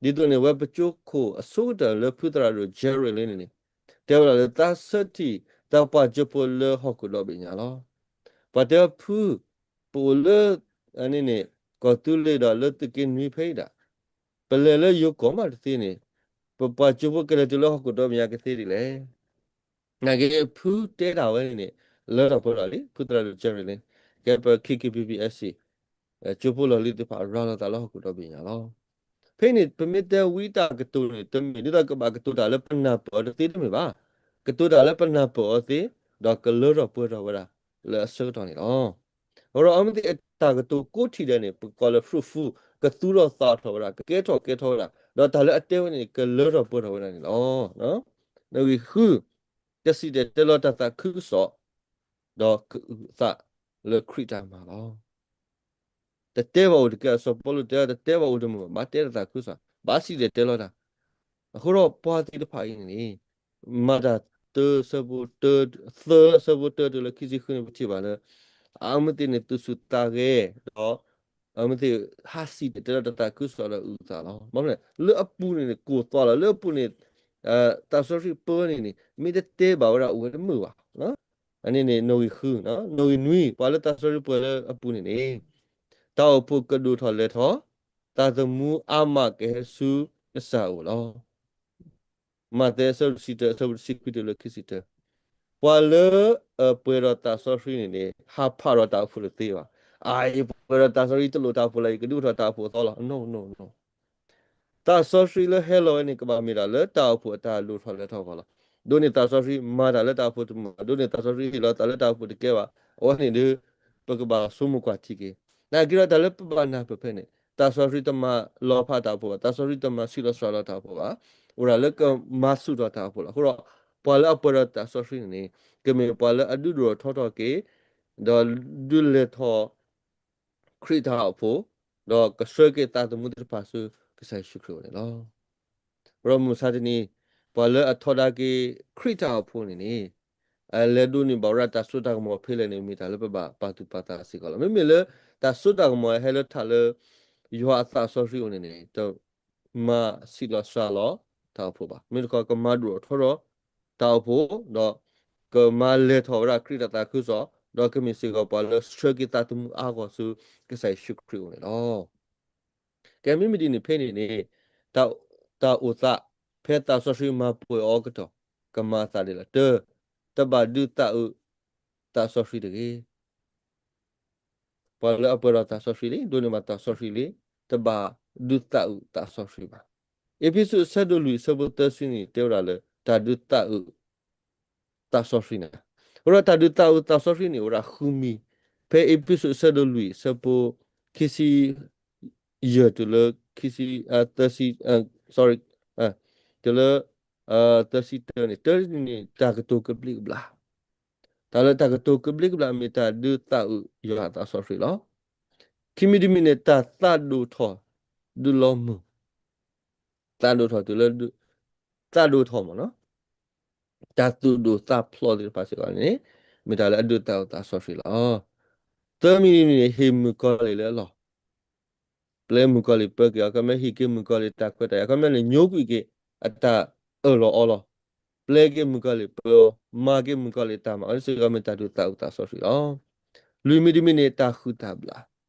ဒ်သိးန့ၣ် ဝဲပကၠိခိၣ်အဆိကတၢၢ်လၢဖုသရၣ်ဒိၣ် Jerry လံန့ၣ်န့ၣ် တဲဝဲဒၣ်လၢသးဆၢထံၣ် သးပှၢ်ကၠိဖိလၢဟီၣ်ခိၣ်ဒီဘ့ၣ်ညါလီၤ. ပှၤတဲဖု ပအိၣ်လၢ အန့ၣ်န့ၣ် ကီၢ်သူလ့ၤဒီးလၢသုးက့နွံဖဲအံၤဒၣ် ပလဲၤလၢယိၤကီၢ်မးတသ့န့ၣ် ပပှၢ်ကၠိဖိကလဲၤတုၤလၢဟီၣ်ခိၣ်ဒီဘ့ၣ်ညါကသ့ဒ်လဲၣ်. နာ်က့ဖုတဲတၢ်ဝဲန့ၣ်န့ၣ် လၢထီၣ်ပှဲၤထီၣ်လံ ဖုသရၣ်ဒိၣ် Jerry လံ ကဲပ K K P P S C ကၠိဖိလီၢ်လံၤသ့ၣ်တဖၣ်ရၤလီၤသးလၢဟီၣ်ခိၣ်ဒီဘ့ၣ်ညါလီၤ. ဖဲန့ၣ် ပမ့ၢ်တဲဝံတၢ်ကတိၤန့ၣ် တမ့ၢ်ဒ်သိးကဘၣ်ကတိၤတၢ်လၢပနၢ်ပၢၢ်အီၤတသ့တမ့ၢ်ဘၣ်. ကတိၤတၢ်လၢပနၢ်ပၢၢ်အီၤသ့ ဒီးကလၢထီၣ်ပှဲၤထီၣ်ဝဲဒၣ်လၢအဆၢကတီၢ်န့ၣ်လီၤ. အဃိဒီးအမ့ၢ်သ့ၣ်အတၢ်ကတိၤကိးထံၣ်ဒဲးန့ၣ် ပကိးလၢ fruitful ကသူထီၣ်သးထီၣ်ဝဲဒၣ် ကကဲထီၣ်ကဲထီၣ်ဝဲဒၣ် ဒီးတၢ်လၢအတဲဝဲန့ၣ် ကလၢထီၣ်ပှဲၤထီၣ်ဝဲဒၣ်န့ၣ်လီၤ. နီၣ်ဂံၢ်ဃု, ကစံၣ်တဲၤတဲလီၤတၢ်သးခုကစီၣ် ဒီးကအုၣ်အသးလၢခရံာ်တၢ်မၤလီၤ. တတဲဘၣ်အိၣ်တကဲ စီၤပီလူးတဲ တတဲဘၣ်အိၣ်တမုာ်ဘၣ် ဘၣ်တဲတၢ်သးခုကစီၣ် ဘၣ်စံၣ်တဲၤတဲလီၤတၢ်. အဃိဒီးပှၤသ့ၣ်တဖၣ်အံၤန့ၣ် မၤတၢ်တၢ ဆၢဖိတၢ သၢ ဆၢဖိတၢတုၤလၢခံဆံဃုန့ၣ် ပထံၣ်ဘၣ်လၢ အမ့ၢ်သ့ၣ်န့ၣ် သူၣ်ဆူၣ်သးဂဲၤ ဒီး အမ့ၢ်သ့ၣ်ဟးစံၣ်တဲၤတဲလီၤတၢ်သးခုကစီၣ်ဒီးအုၣ်အသးလီၤ. ဘၣ်မနုၤလဲၣ် လၢအပူၤန့ၣ်န့ၣ် ကိၢ်သွးလီၤ လၢအပူၤန့ၣ် သးစီဆှံပၢန့ၣ်န့ၣ် မ့ၢ်တတဲဘၣ်ဝဲဒၣ်အိၣ်ဝဲတမုာ်ဘၣ်. အန့ၣ်န့ၣ် နီၣ်ဂံၢ်ဃု, နီၣ်ဂံၢ်နွံ ပှၤလၢသးစီဆှံပၢလၢအပူၤန့ၣ်န့ၣ် တၢ်အိၣ်ဖှိၣ်ကဒိၣ်ထီၣ်လဲၤထီၣ်, သးသမူအါမးကဟဲဆူကစၢ်အအိၣ်လီၤ. မးသဲအဆၢဒိၣ်တဆံတၢ အဆၢဖိတဆံခွံတုၤလၢခံဆံတၢ, ပှၤလၢအပှဲၤဒီးသးစီဆှံန့ၣ်န့ၣ် ဟးဖးဒီးတၢ်အိၣ်ဖှိၣ်တသ့ဘၣ်. အၢ ယပှဲၤဒီးသးစီဆှံ ယတလိၣ်တၢ်အိၣ်ဖှိၣ်လၢၤ ယကဒုးအိၣ်ထီၣ်တၢ်အိၣ်ဖှိၣ်အသီလီၤ. နီၣ်နီၣ်နီၣ် သးစီဆှံလၢဟဲလီၤဝဲန့ၣ် ကဘၣ်မ့ၢ်ဒၣ်လၢတၢ်အိၣ်ဖှိၣ်အတၢ်ဒိၣ်ထီၣ်လဲၤထီၣ်အဂီၢ်လီၤ. ဒိးန့ၢ်သးစီဆှံမၤတၢ်လၢတၢ်အိၣ်ဖှိၣ်တမုာ်ဘၣ်, ဒိးန့ၢ်သးစီဆှံဟ့ၣ်လီၤသးလၢတၢ်အိၣ်ဖှိၣ်တကဲဘၣ်, အဝဲန့ၣ်ဒီး ပကဘၣ်ဆိကမိၣ်ကွၢ်ထံက့ၤ. နာ်က့ဒီးတၢ်လၢပဘၣ်နၢ်ပၢၢ်ဖဲန့ၣ် သးစီဆှံတမၤလီၤဖးတၢ်အိၣ်ဖှိၣ်ဘၣ်, သးစီဆှံတမၤဆံးလီၤစှၤလီၤတၢ်အိၣ်ဖှိၣ်ဘၣ်, အိၣ်ဒၣ်လၢကမၤဆူၣ်ထီၣ်တၢ်အိၣ်ဖှိၣ်လီၤ. အဃိဒီး ပှၤလၢအပှဲၤဒီးသးစီဆှံန့ၣ်န့ၣ် ကမ့ၢ်ပှၤလၢအဒုးဒိၣ်ထီၣ်ထီထီၣ်က့ၤ ဒီးဒုးလဲၤထီၣ် ခရံာ်တၢ်အိၣ်ဖှိၣ်, ဒီးကဆှၢက့ၤသးသမူသ့ၣ်တဖၣ်ဆူကစၢ်ယ့ၣ်ၡူးခရံာ်အအိၣ်န့ၣ်လီၤ. ရိမ့ၤမုၢ်မဆါတနံၤ ပှၤလၢအထီဒါက့ၤခရံာ်တၢ်အိၣ်ဖှိၣ်န့ၣ်န့ၣ် လဲၤဒိးန့ၢ်ဘၣ်ဝဲဒၣ်တၢ်စိတၢ်ကမီၤဖဲလဲၣ်န့ၣ် မ့ၢ်တၢ်လၢပဘၣ်ပာ်သူၣ်ပာ်သးစ့ၢ်ကီးလီၤ. မ့မ့ၢ်လၢတၢ်စိတၢ်ကမီၤဟဲလၢထးလၢ ယွၤအသးစီဆှံအိၣ်န့ၣ်န့ၣ် တမၤဆံးလီၤစှၤလီၤတၢ်အိၣ်ဖှိၣ်ဘၣ်. မ့ၢ်တခီ ကမၤဒိၣ်ထီၣ်ထီထီၣ်တၢ်အိၣ်ဖှိၣ်, ဒီးကမၤလဲၤထီၣ်ဝဲဒၣ်ခရံာ်တၢ်သးခုကစီၣ်, ဒီးကမ့ၢ်စ့ၢ်ကီးပှၤလၢဆှၢက့ၤသးသမူအါဂီၢ်ဆူ ကစၢ်ယ့ၣ်ၡူးခရံာ်အအိၣ်န့ၣ်လီၤ. ကဲ မ့မ့ၢ်ဒ်န့ၣ်ဖဲန့ၣ်န့ၣ် တၢ်အိၣ်သးဖဲသးစီဆှံမၤပှဲၤအီၤအကတီၢ် ကမၤအသးဒ်လဲၣ်. တၢ, တဘၣ်ဒုးသးအုးသးစီဆှံတဂ့ၤ. ပှၤလၢအပှဲၤဒီးသးစီဆှံလံ, ဒိးန့ၢ်ဘၣ်သးစီဆှံလံ, တဘၣ်ဒုးသးအုးသးစီဆှံဘၣ်. အ့းဖ့းစူးအဆၢဒိၣ်လွံၢ်အဆၢဖိသၢဆံန့ၣ် တဲဝဲဒၣ်လၢတၢ်ဒုးသးအုး သးစီဆှံန့ၣ်, အဝဲဒၣ်တၢ်ဒုးသးအုးသးစီဆှံန့ၣ် အိၣ်ဝဲဒၣ်ဃုမံၤ, ဖဲအ့းဖ့းစူးအဆၢဒိၣ်လွံၢ်အဆၢဖိ ခံဆံယဲၢ်တုၤလၢ ခံဆံ, သၢဆံ, sorry, တုၤလၢ သၢဆံတၢန့ၣ်, တၢန့ၣ် တၢ်ကတိၤကဘျံးကဘျၣ်, တၢ်လၢတၢ်ကတိၤကဘျံးကဘျၣ်မ့ၢ်တၢ်ဒုးသးအုးယွၤအသးစီဆှံလီၤ. ခံမံၤတမံၤန့ၣ် တၢ်သးဒိၣ်ထီၣ်ဒုးလီၤမုၢ်, သးဒိၣ်ထီၣ်တုၤလၢ သးဒိၣ်ထီၣ်မ့ၢ်နီၤ, တၢ်သူၣ်ဒိၣ်သးဖျိးသ့ၣ်တဖၣ်စ့ၢ်ကီးန့ၣ် မ့ၢ်တၢ်လၢအဒုးသးအုးသးစီဆှံလီၤ. သၢမံၤတမံၤန့ၣ် ဟ့ၣ်မုၣ်ကီၤလံၢ်လၢအလီၢ်, ပျဲမုၣ်ကီၤလံၢ်ပၢက့ၤအီၤ, အခီပညီဟ့ၣ်က့ၤမုၣ်ကီၤလံၢ်တၢ်ခွဲးတၢ်ယာ်, အခီပညီန့ၣ် ညိကွံာ်က့ၤအတၢ်အၢၣ်လီၤအီလီၤ, ပျဲက့ၤမုၣ်ကီၤလံၢ်ပၢအီၤ, မၤက့ၤမုၣ်ကီၤလံၢ်တၢ်မၤအီၤစ့ၢ်ကီး မ့ၢ်တၢ်ဒုးသးအုးသးစီဆှံလီၤ. လွံၢ်မံၤတမံၤန့ၣ် တၢ်ဃုတၢ်ဘျၣ်,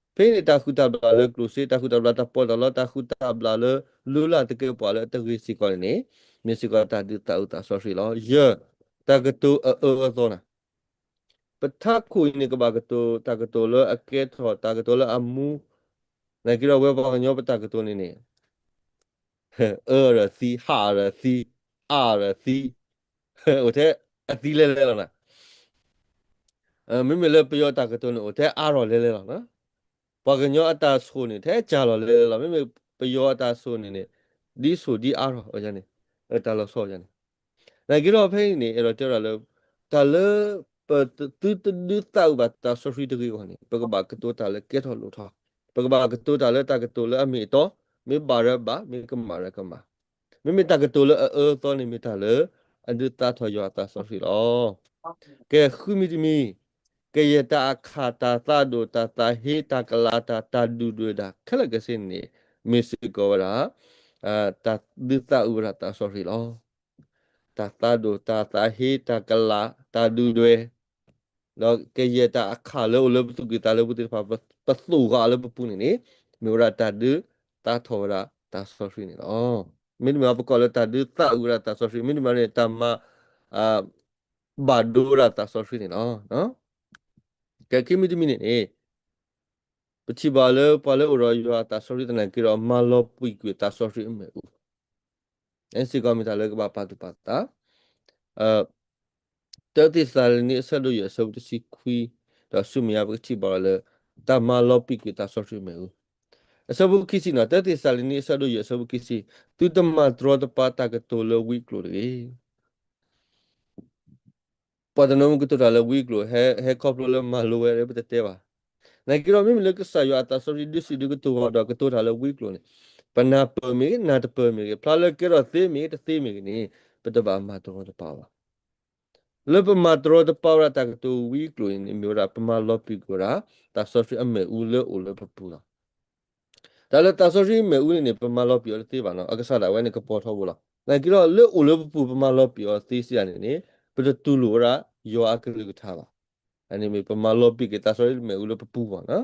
ဖဲန့ၣ်တၢ်ဃုတၢ်ဘျၣ်လၢကျိၣ်စ့, တၢ်ဃုတၢ်ဘျၣ်တၢ်ပီးတၢ်လီ, တၢ်ဃုတၢ်ဘျၣ်လၢလုၢ်လၢ်သကဲးပဝးလၢအတဂ့ၤစ့ၢ်ကီးန့ၣ်န့ၣ် မ့ၢ်စ့ၢ်ကီးတၢ်ဒုးသးအုးသးစီဆှံလီၤ. ယဲၢ်, တၢ်ကတိၤအအၢအသီနၤ, ပထးခိၣ်အံၤန့ၣ် ကဘၣ်ကတိၤတၢ်ကတိၤလၢအကဲထီၣ်တၢ်ကတိၤလၢအမူ, နာ်က့ဒီးဝဲပှၤကညီပတၢ်ကတိၤန့ၣ်န့ၣ် အၢဒီးသံ, ဟးဒီးသံ, အါဒီးသံ, အိၣ်ထဲအသံလဲၤလဲၤလီၤနၤ. မ့မ့ၢ်လၢပယီၤတၢ်ကတိၤန့ၣ် အိၣ်ထဲအါထီၣ်လဲၤလဲၤလီၤ. ပှၤကညီအတၢ်ဆိၣ်န့ၣ် ထဲစၢ်လီၤလဲၤလဲၤလီၤ. မ့မ့ၢ်ပယီၤအတၢ်ဆိၣ်န့ၣ်န့ၣ် ဒ်ဆိၣ်ဒ်အါထီၣ်န့ၣ်, တၢ်လီၤဆီန့ၣ်. နာ်က့ဒီးဖဲအံၤန့ၣ် အဲၣ်ဒိးတဲဝဲဒၣ်လၢ တၢ်လၢပသုတဒုးသးအုးဘၣ်သးစီဆှံတဂ့ၤအဂီၢ်န့ၣ် ပကဘၣ်ကတိၤတၢ်လၢကဲထီၣ်လိၣ်ထီၣ်, ပကဘၣ်ကတိၤတၢ်လၢတၢ်ကတိၤလၢအမ့ၢ်အတီ, မ့ၢ်ဘၣ်ဒီးဘၣ်, မ့ၢ်ကမၣ်ဒီးကမၣ်. မ့မ့ၢ်တၢ်ကတိၤလၢအအၢအသီန့ၣ် မ့ၢ်တၢ်လၢအဒုးသးထီၣ်ယွၤအသးစီဆှံလီၤ. ကဲ ဃုမံၤတမံၤ, ကယဲၢ်တၢ်အခၣ်, တၢ်သးဒိၣ်, တၢ်သးဟ့, တၢ်ကလး, တၢ်, တၢ်ဒုၣ်ဒွဲၣ်တၢ်ခဲလၢာ်ခဲဆ့န့ၣ် မ့ၢ်စ့ၢ်ကီးဝဲဒၣ် တၢ်ဒုးသးအုးဝဲဒၣ်သးစီဆှံလီၤ. တၢ်သးဒိၣ်, တၢ်သးဟ့, တၢ်ကလး, တၢ်ဒုၣ်ဒွဲၣ်, ဒီးကယဲၢ်တၢ်အခၣ်လၢအိၣ်လၢပသူၣ်ကံၢ်သးလဲပူၤသ့ၣ်တဖၣ် ပသိၣ်ဃာ်အီၤလၢပပူၤန့ၣ်န့ၣ် မ့ၢ်ဝဲဒၣ်တၢ်ဒုးသးထီၣ်ဝဲဒၣ်သးစီဆှံန့ၣ်လီၤ. မ့တမ့ၢ်ပကိးလၢတၢ်ဒုးသးအုးဝဲဒၣ်သးစီဆှံ, မ့တမ့ၢ်န့ၣ် တၢ်မၤ ဘၣ်ဒိဝဲဒၣ်သးစီဆှံန့ၣ်လီၤ. ကဲ ခံမံၤတမံၤန့ၣ်န့ၣ် ပထံၣ်ဘၣ်လၢပှၤလၢအိၣ်ဒီးယွၤအသးစီဆှံသနာ်က့ဒီး မၤလီၤပှီၢ်ကွံာ်သးစီဆှံအမ့ၣ်အူ, စ့ၢ်ကီးမ့ၢ်တၢ်လၢကဘၣ်ပာ်သူၣ်ပာ်သး. တၢသ့းစၤလနံအဆၢဒိၣ်ယဲၢ်အဆၢဖိတဆံခွံ, ဒီးဆူမဲာ်ညါပကထံၣ်ဘၣ်လၢ တၢ်မၤလီၤပှီၢ်ကွံာ်သးစီဆှံအမ့ၣ်အူ. အဆၢဖိခံဆံန့ၣ်, တၢသ့းစၤလနံအဆၢဒိၣ်ယဲၢ်အဆၢဖိခံဆံ, သုတမၤတရီတပါတၢ်ကတိၤလၢဝံကျိာ်တဂ့ၤ. ပှၤတနီၤမ့ၢ်ကတိၤတၢ်လၢဝံကျိာ် ဟဲခီဖျိလၢမၤလိဝဲဒီးပတတဲဘၣ်. နာ်က့ဒီးမ့မ့ၢ်လၢကစၢ်ယွၤအသးစီဆှံဒုးစံးဒုးကတိၤအီၤဒီးကတိၤတၢ်လၢဝံကျိာ်န့ၣ်, ပနၢ်ပၢၢ်မ့ၢ်ဂ့ၤ နၢ်တပၢၢ်မ့ၢ်ဂ့ၤ ဖျါလၢကဲထီၣ်သ့မ့ၢ်ဂ့ၤတသ့မ့ၢ်ဂ့ၤန့ၣ် ပတဘၣ်မၤတရီတပါဘၣ်. လၢပမၤတရီတပါဝဲဒၣ်တၢ်ကတိၤဝံကျိာ်န့ၣ် မ့ၢ်ဝဲဒၣ်ပမၤလီၤပှီၢ်ကွံာ်ဝဲဒၣ် သးစီဆှံအမ့ၣ်အူလၢအိၣ်လၢပပူၤလီၤ. တၢ်လၢသးစီဆှံမ့ၣ်အူန့ၣ်န့ၣ် ပမၤလီၤပှီၢ်အီၤတသ့ဘၣ်နီၤ, အကစၢ်ဒၣ်ဝဲန့ၣ်ကပီၤထီဘိလီၤ. နာ်က့ဒီးလၢအိၣ်လၢပပူၤ ပမၤလီၤပှီၢ်အီၤသ့စံးဒၣ်န့ၣ်န့ၣ် ပတတူၢ်လိာ်ဝဲဒၣ်ယွၤအကလုၢ်ကထါဘၣ်. အန့ၣ်မ့ၢ်ပမၤလီၤပှီၢ်က့ၤသးစီဆှံမ့ၣ်အူလၢပပူၤဘၣ်နီၤ,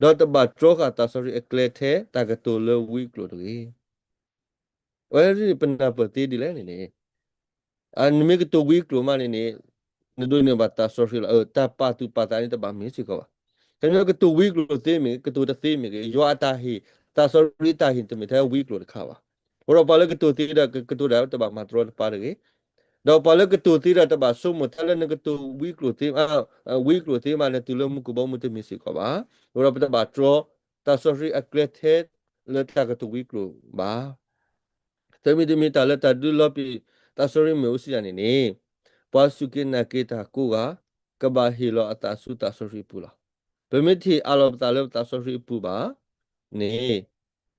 ဒီးတဘၣ်တြီဃာ်သးစီဆှံအကျဲထဲတၢ်ကတိၤလၢဝံကျိာ်တဂ့ၤ. အဝဲဒၣ်န့ၣ် ပနၢ်ပၢၢ်သ့ဒ်လဲၣ်န့ၣ်န့ၣ် နမ့ၢ်ကတိၤဝံကျိာ်မးန့ၣ်န့ၣ် နဒိးန့ၢ်ဘၣ်သးစီဆှံလီၤ. တၢ်ပာ်သူၣ်ပာ်သးန့ၣ်တဘၣ်မ့ၢ်စ့ၢ်ကီးဘၣ်. ခီဖျိကတိၤဝံကျိာ်သ့မ့ၢ်ဂ့ၤ ကတိၤတသ့မ့ၢ်ဂ့ၤ ယွၤအတၢ်ဟ့ၣ် သးစီဆှံတၢ်ဟ့ၣ်န့ၣ် တမ့ၢ်ထဲဝံကျိာ်တခါဘၣ်. အဃိဒီးပှၤလၢကတိၤသ့ဒီးကတိၤတၢ်တဘၣ်မၤတရီတပါတဂ့ၤ. ဒီးပှၤလၢကတိၤသ့ဒီးတဘၣ်ဆိကမိၣ်ထဲလၢနကတိၤဝံကျိာ်သ့ ဝံကျိာ်သ့မး နတုၤလၢမူခိၣ်ဘီမုၢ်တမ့ၢ်စ့ၢ်ကီးဘၣ်. အဃိဒီးပတဘၣ်တြီ သးစီဆှံအကျဲထဲလၢတၢ်ကတိၤဝံကျိာ်ဘၣ်. သၢမံၤတမံၤတၢ်လၢတၢ်ဒုးလီၤပှီၢ်သးစီဆှံမ့ၣ်အူစံးဒၣ်န့ၣ်န့ၣ် ပှၤစူၢ်က့ၤနာ်က့ၤတၢ်ကိးဂၤ ကဘၣ်ဟ့ၣ်လီၤအသးဆူသးစီဆှံအပူၤလီၤ. ပမ့ၢ်တဟ့ၣ်အးလီၤပသးလၢပသးစီဆှံအပူၤဘၣ်န့ၣ်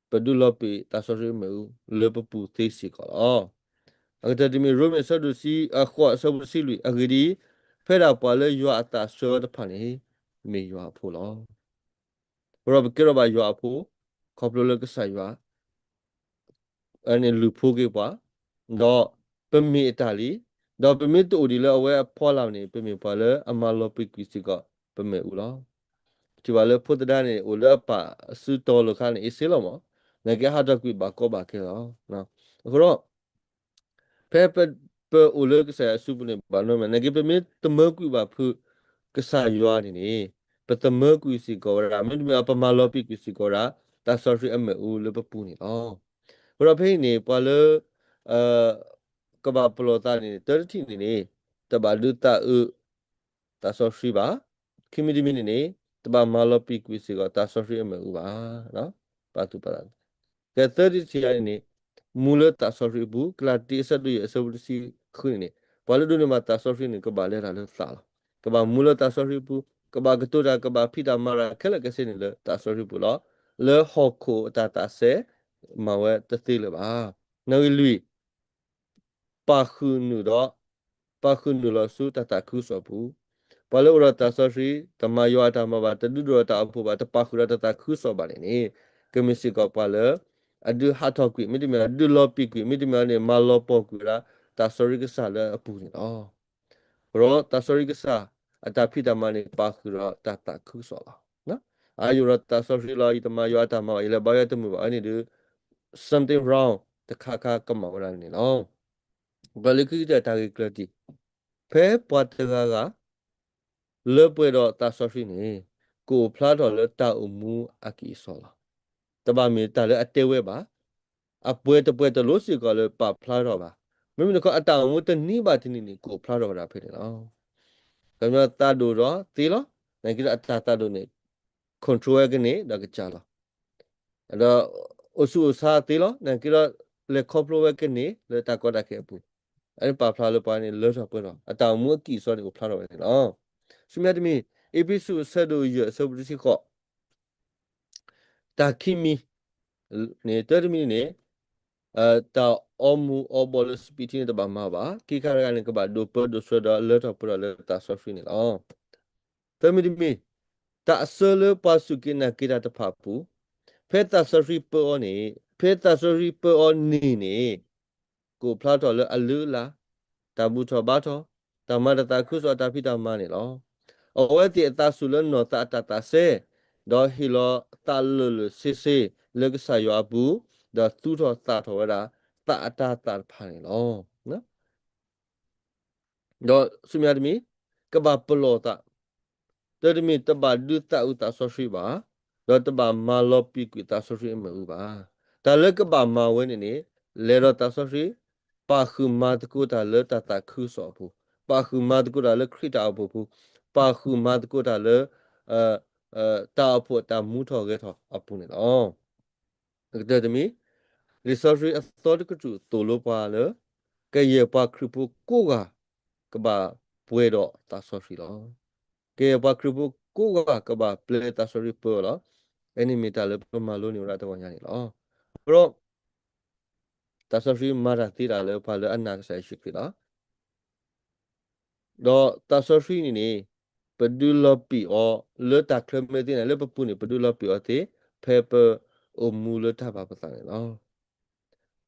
ပဒုးလီၤပှီၢ်သးစီဆှံမ့ၣ်အူလၢပပူၤသ့စ့ၢ်ကီးလီၤ. အကတၢၢ်တမံၤ ရိမ့ၤအဆၢဒိၣ်ဆံ အဃိးအဆၢဖိတဆံလွံၢ်, အဂ့ၢ်ဒ်အံၤ, ဖဲဒၣ်ပှၤလၢယွၤအသးဆှၢအီၤတဖၣ်န့ၣ် မ့ၢ်ယွၤအဖိလီၤ. အဃိဒီးပကဲထီၣ်ဘၣ်ယွၤအဖိ ခီဖျိလၢကစၢ်ယွၤ အန့ၣ်လူၤဖိက့ၤပှၤ, ဒီးပမ့ၢ်အတၢ်လံ, ဒီးပမ့ၢ်တအိၣ်ဒံးလၢအဝဲအဖီလာ်န့ၣ် ပမ့ၢ်ပှၤလၢအမၤလီၤပံာ်ကွံာ်စ့ၢ်ကီး ပမ့ၣ်အူလီၤ. ထံၣ်ဘၣ်လၢဖိသဒါန့ၣ် အိၣ်လၢအပၢ်အစုတီၤလိာ်ခါန့ၣ် အ့ၣ်စ့လီၤမး, နာ်က့ဟးထီၣ်ကွံာ်ဘၣ်ကီဘၣ်ခဲလီၤ. အဃိဒီး ဖဲပ ပအိၣ်လၢကစၢ်ယွၤအစုပူၤန့ၣ် ဘၣ်နီတမံၤ, နာ်က့ပမ့ၢ်သမၢကွံာ်ဘၣ်ဖုးကစၢ်ယွၤန့ၣ်န့ၣ် ပသမၢကွံာ်စ့ၢ်ကီးဝဲဒၣ်, မ့တမ့ၢ်ပမၤလီၤပံာ်ကွံာ်စ့ၢ်ကီးဝဲဒၣ် သးစီဆှံအမ့ၣ်အူလၢပပူၤန့ၣ်လီၤ. အဃိဒီးဖဲအံၤန့ၣ် ပှၤလၢ ကဘၣ်ပလီၢ်သးန့ၣ် တၢတထံၣ်န့ၣ်န့ၣ် တဘၣ်ဒုးသးအုး သးစီဆှံဘၣ်. ခံမံၤတမံၤန့ၣ်န့ၣ် တဘၣ်မၤလီၤပံာ်ကွံာ်စ့ၢ်ကီးသးစီဆှံအမ့ၣ်အူဘၣ်. ပာ်သူၣ်ပာ်သး, ကဲသၢတထံၣ်န့ၣ်န့ၣ် မူလၢသးစီဆှံအပူၤ, ကလၤတံ အဆၢဒိၣ်ယဲၢ် အဆၢဖိတဆံဃုန့ၣ်န့ၣ် ပှၤလၢဒိးန့ၢ်ဘၣ်သးစီဆှံန့ၣ် ကဘၣ်လဲၤတၢ်လၢသးလီၤ. ကဘၣ်မူလၢသးစီဆှံအပူၤ, ကဘၣ်ကတိၤတၢ် ကဘၣ်ဖံးတၢ်မၤတၢ်ခဲလၢာ်ခဲဆ့န့ၣ်လၢသးစီဆှံပူၤလီၤ. လၢဟီၣ်ခိၣ်အတၢ်သးစဲ မၤဝဲတသ့လၢၤဘၣ်. နီၣ်ဂံၢ်လွံၢ် ပာ်ဃုာ်နုာ်ဒီး ပာ်ဃုာ်နုာ်လီၤဆူတၢ်သးခုကစီၣ်အပူၤ, ပှၤလၢအိၣ်ဒီးသးစီဆှံ တမၤယွၤအတၢ်မၤဘၣ်, တဒုးဒိၣ်ထီၣ်တၢ်အိၣ်ဖှိၣ်ဘၣ်, တပာ်ဃုာ်ဒီးတၢ်သးခုကစီၣ်ဘၣ်န့ၣ်န့ၣ် ကမ့ၢ်စ့ၢ်ကီးပှၤလၢ အဒုးဟးထီၣ်ကွံာ် မ့တမ့ၢ်ဒုးလီၤပံာ်ကွံာ် မ့တမ့ၢ်န့ၣ် မၤလီၤပီၢ်ကွံာ်ဝဲဒၣ် သးစီဆှံကစၢ်လၢအပူၤန့ၣ်လီၤ. ဒီးသးစီဆှံကစၢ်အတၢ်ဖံးတၢ်မၤန့ၣ် ပာ်ဃုာ်ဒီးတၢ်သးခုကစီၣ်လီၤ. အယိၣ်ဒီးသးစီဆှံလီၤ, ယတမၤယွၤအတၢ်မၤဘၣ်, ယလဲၤဘါယွၤတမုာ်ဘၣ်, အန့ၣ်ဒုး something wrong တခါခါကမၣ်ဝဲဒၣ်န့ၣ်လီၤ. ပှၤလၢခံကတၢၢ်တၢ်ဂ့ၢ်ကျၢၤတံၢ်, ဖဲပှၤတဂၤဂၤ လၢပှဲၤဒီးသးစီဆှံန့ၣ် ကအိၣ်ဖျါထီၣ်လၢတၢ်အိၣ်မူအကံၢ်အစီလီၤ. တဘၣ်မ့ၢ်တၢ်လၢအတဲဝဲဘၣ်, အပှဲၤတပှဲၤတလိၤစ့ၢ်ကီးလၢပာ်ဖျါထီၣ်ဘၣ်. မ့မ့ၢ်တခီ အတၢ်အိၣ်မူတနံၤဘၣ်တနံၤန့ၣ် ကအိၣ်ဖျါထီၣ်ဝဲဒၣ်ဖဲန့ၣ်လီၤ. ကညီသးဒိၣ်ဒီးသ့လီၤ, နာ်က့ဒီးအတၢ်သးဒိၣ်န့ၣ် control ဝဲကန့ၢ်ဒီးကစၢ်လီၤ. ဒီးအိၣ်ဆူၣ်အိၣ်ဆါသ့လီၤ, နာ်က့ဒီးလဲၤခီဖျိဝဲကန့ၢ်လၢတၢ်ကီတၢ်ခဲအပူၤ, အန့ၣ်ပာ်ဖျါလၢပှၤန့ၣ်လၢထီၣ်ပှဲၤထီၣ် အတၢ်အိၣ်မူအကံၢ်အစီန့ၣ်အိၣ်ဖျါထီၣ်ဝဲန့ၣ်လီၤ. ဆူမဲာ်ညါတမံၤ အ့းဖ့းစူး အဆၢဒိၣ်ယဲၢ် အဆၢဖိတဆံဃိး, တၢ်ခံမံၤန့ၣ် တၢတမံၤန့ၣ် တၢ်အီမူၤအီဘီၣ်လၢစပံးထံန့ၣ် တဘၣ်မၤဘၣ်. ခံခါတခါန့ၣ် ကဘၣ်ဒိးပၢဒိးဆှၢဒီးလၢထီၣ်ပှဲၤထီၣ်လၢသးစီဆှံန့ၣ်လီၤ. သၢမံၤတမံၤ, တၢ်အဆၢလၢပှၤစူၢ်က့ၤနာ်က့ၤတၢ်တဖၣ်အပူၤ, ဖဲသးစီဆှံပၢအီၤန့ၣ်, ဖဲသးစီဆှံပၢအီၤန့ၣ်န့ၣ် ကအိၣ်ဖျါထီၣ်လၢအလုၢ်အလၢ်, တၢ်ဘူၣ်ထီၣ်ဘါထီၣ်, တၢ်မၤတၢ်သးခုကစီၣ် တၢ်ဖံးတၢ်မၤန့ၣ်လီၤ. အဝဲသ့ၣ်အသးဆူၣ်လၢနီၢ်သးအတၢ်သးစဲ, ဒီးဟ့ၣ်လီၤသးလၢာ်လၢာ်ဆ့ဆ့လၢကစၢ်ယွၤအပူၤ, ဒီးသူၣ်ထီၣ်သးထီၣ်ဝဲဒၣ် သးအတၤသၣ်တဖၣ်န့ၣ်လီၤ. ဒီးဆူမဲာ်ညါတမံၤ, ကဘၣ်ပလီၢ်သး, တၢတမံၤ တဘၣ်ဒုးသးအုးသးစီဆှံဘၣ်, ဒီးတဘၣ်မၤလီၤပံာ်ကွံာ်သးစီဆှံအမ့ၣ်အူဘၣ်. တၢ်လၢကဘၣ်မၤဝဲန့ၣ်န့ၣ်, လဲၤဒီးသးစီဆှံ, ပာ်ဃုာ်မၤသကိးတၢ်လၢတၢ်သးခုကစီၣ်အပူၤ, ပာ်ဃုာ်မၤသကိးတၢ်လၢခရံာ်တၢ်အိၣ်ဖှိၣ်ပူၤ, ပာ်ဃုာ်မၤသကိးတၢ်လၢ တၢ်အိၣ်ဖှိၣ်အတၢ်မူထီၣ်ဂဲၤထီၣ်အပူၤန့ၣ်လီၤ. အကတၢၢ်တမံၤ, လံာ်စီဆှံအသီတကတြူၢ်သိၣ်လိပှၤလၢ ကယဲၢ်ပှၤခရံာ်ဖိကိးဂၤ ကဘၣ်ပှဲၤဒီးသးစီဆှံလီၤ. ကယဲၢ်ပှၤခရံာ်ဖိကိးဂၤ ကဘၣ်ပျဲသးစီဆှံပၢအီၤလီၤ. အန့ၣ်မ့ၢ်တၢ်လၢပမၤလိန့ၢ်ဝဲဒၣ်တဂီၤညါန့ၣ်လီၤ. အဃိဒီး သးစီဆှံမၤတၢ်သ့ဒၣ်လၢပှၤလၢအနာ်ကစၢ်ယ့ၣ်ၡူးခရံာ်လီၤ. ဒီးသးစီဆှံန့ၣ်န့ၣ် ပဒုးလီၤပံာ်အီၤလၢတၢ်ချၢမ့ၢ်သ့န့ၣ် လၢပပူၤန့ၣ် ပဒုးလီၤပံာ်အီၤသ့ ဖဲပအိၣ်မူလၢတၢ်ပာ်ပသးန့ၣ်လီၤ.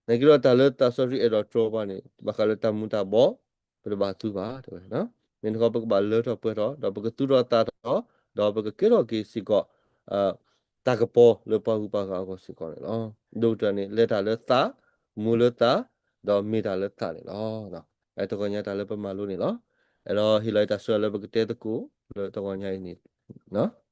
နာ်က့ဒီးတၢ်လၢသးစီဆှံအဲၣ်ဒိးတြီပှၤန့ၣ် ဘၣ်ဃးလၢတၢ်မူၤတၢ်ဘှီး ပတဘၣ်သူဘၣ်တဲဝဲ. မ့ၢ်တခီပကဘၣ်လၢထီၣ်ပှဲၤထီၣ် ဒီးပကသူၣ်ထီၣ်သးထီၣ် ဒီးပကကဲထီၣ်က့ၤစ့ၢ်ကီး တၢ်ကပီၤလၢပှၤဂုၤပှၤဂၤအဂီၢ်စ့ၢ်ကီးန့ၣ်လီၤ. ဒိၣ်ကတၢၢ်န့ၣ် လဲၤတၢ်လၢသး, မူလၢသး, ဒီးမ့ၢ်တၢ်လၢသးန့ၣ်လီၤ. အဲတဂီၤညါတၢ်လၢပမၤလိန့ၣ်လီၤ. အဲၣ်ဒိးဟ့ၣ်လီၤတၢ်ဆၢလၢပကတဲသကိးလၢတဂီၤညါအံၤန့ၣ်လီၤ.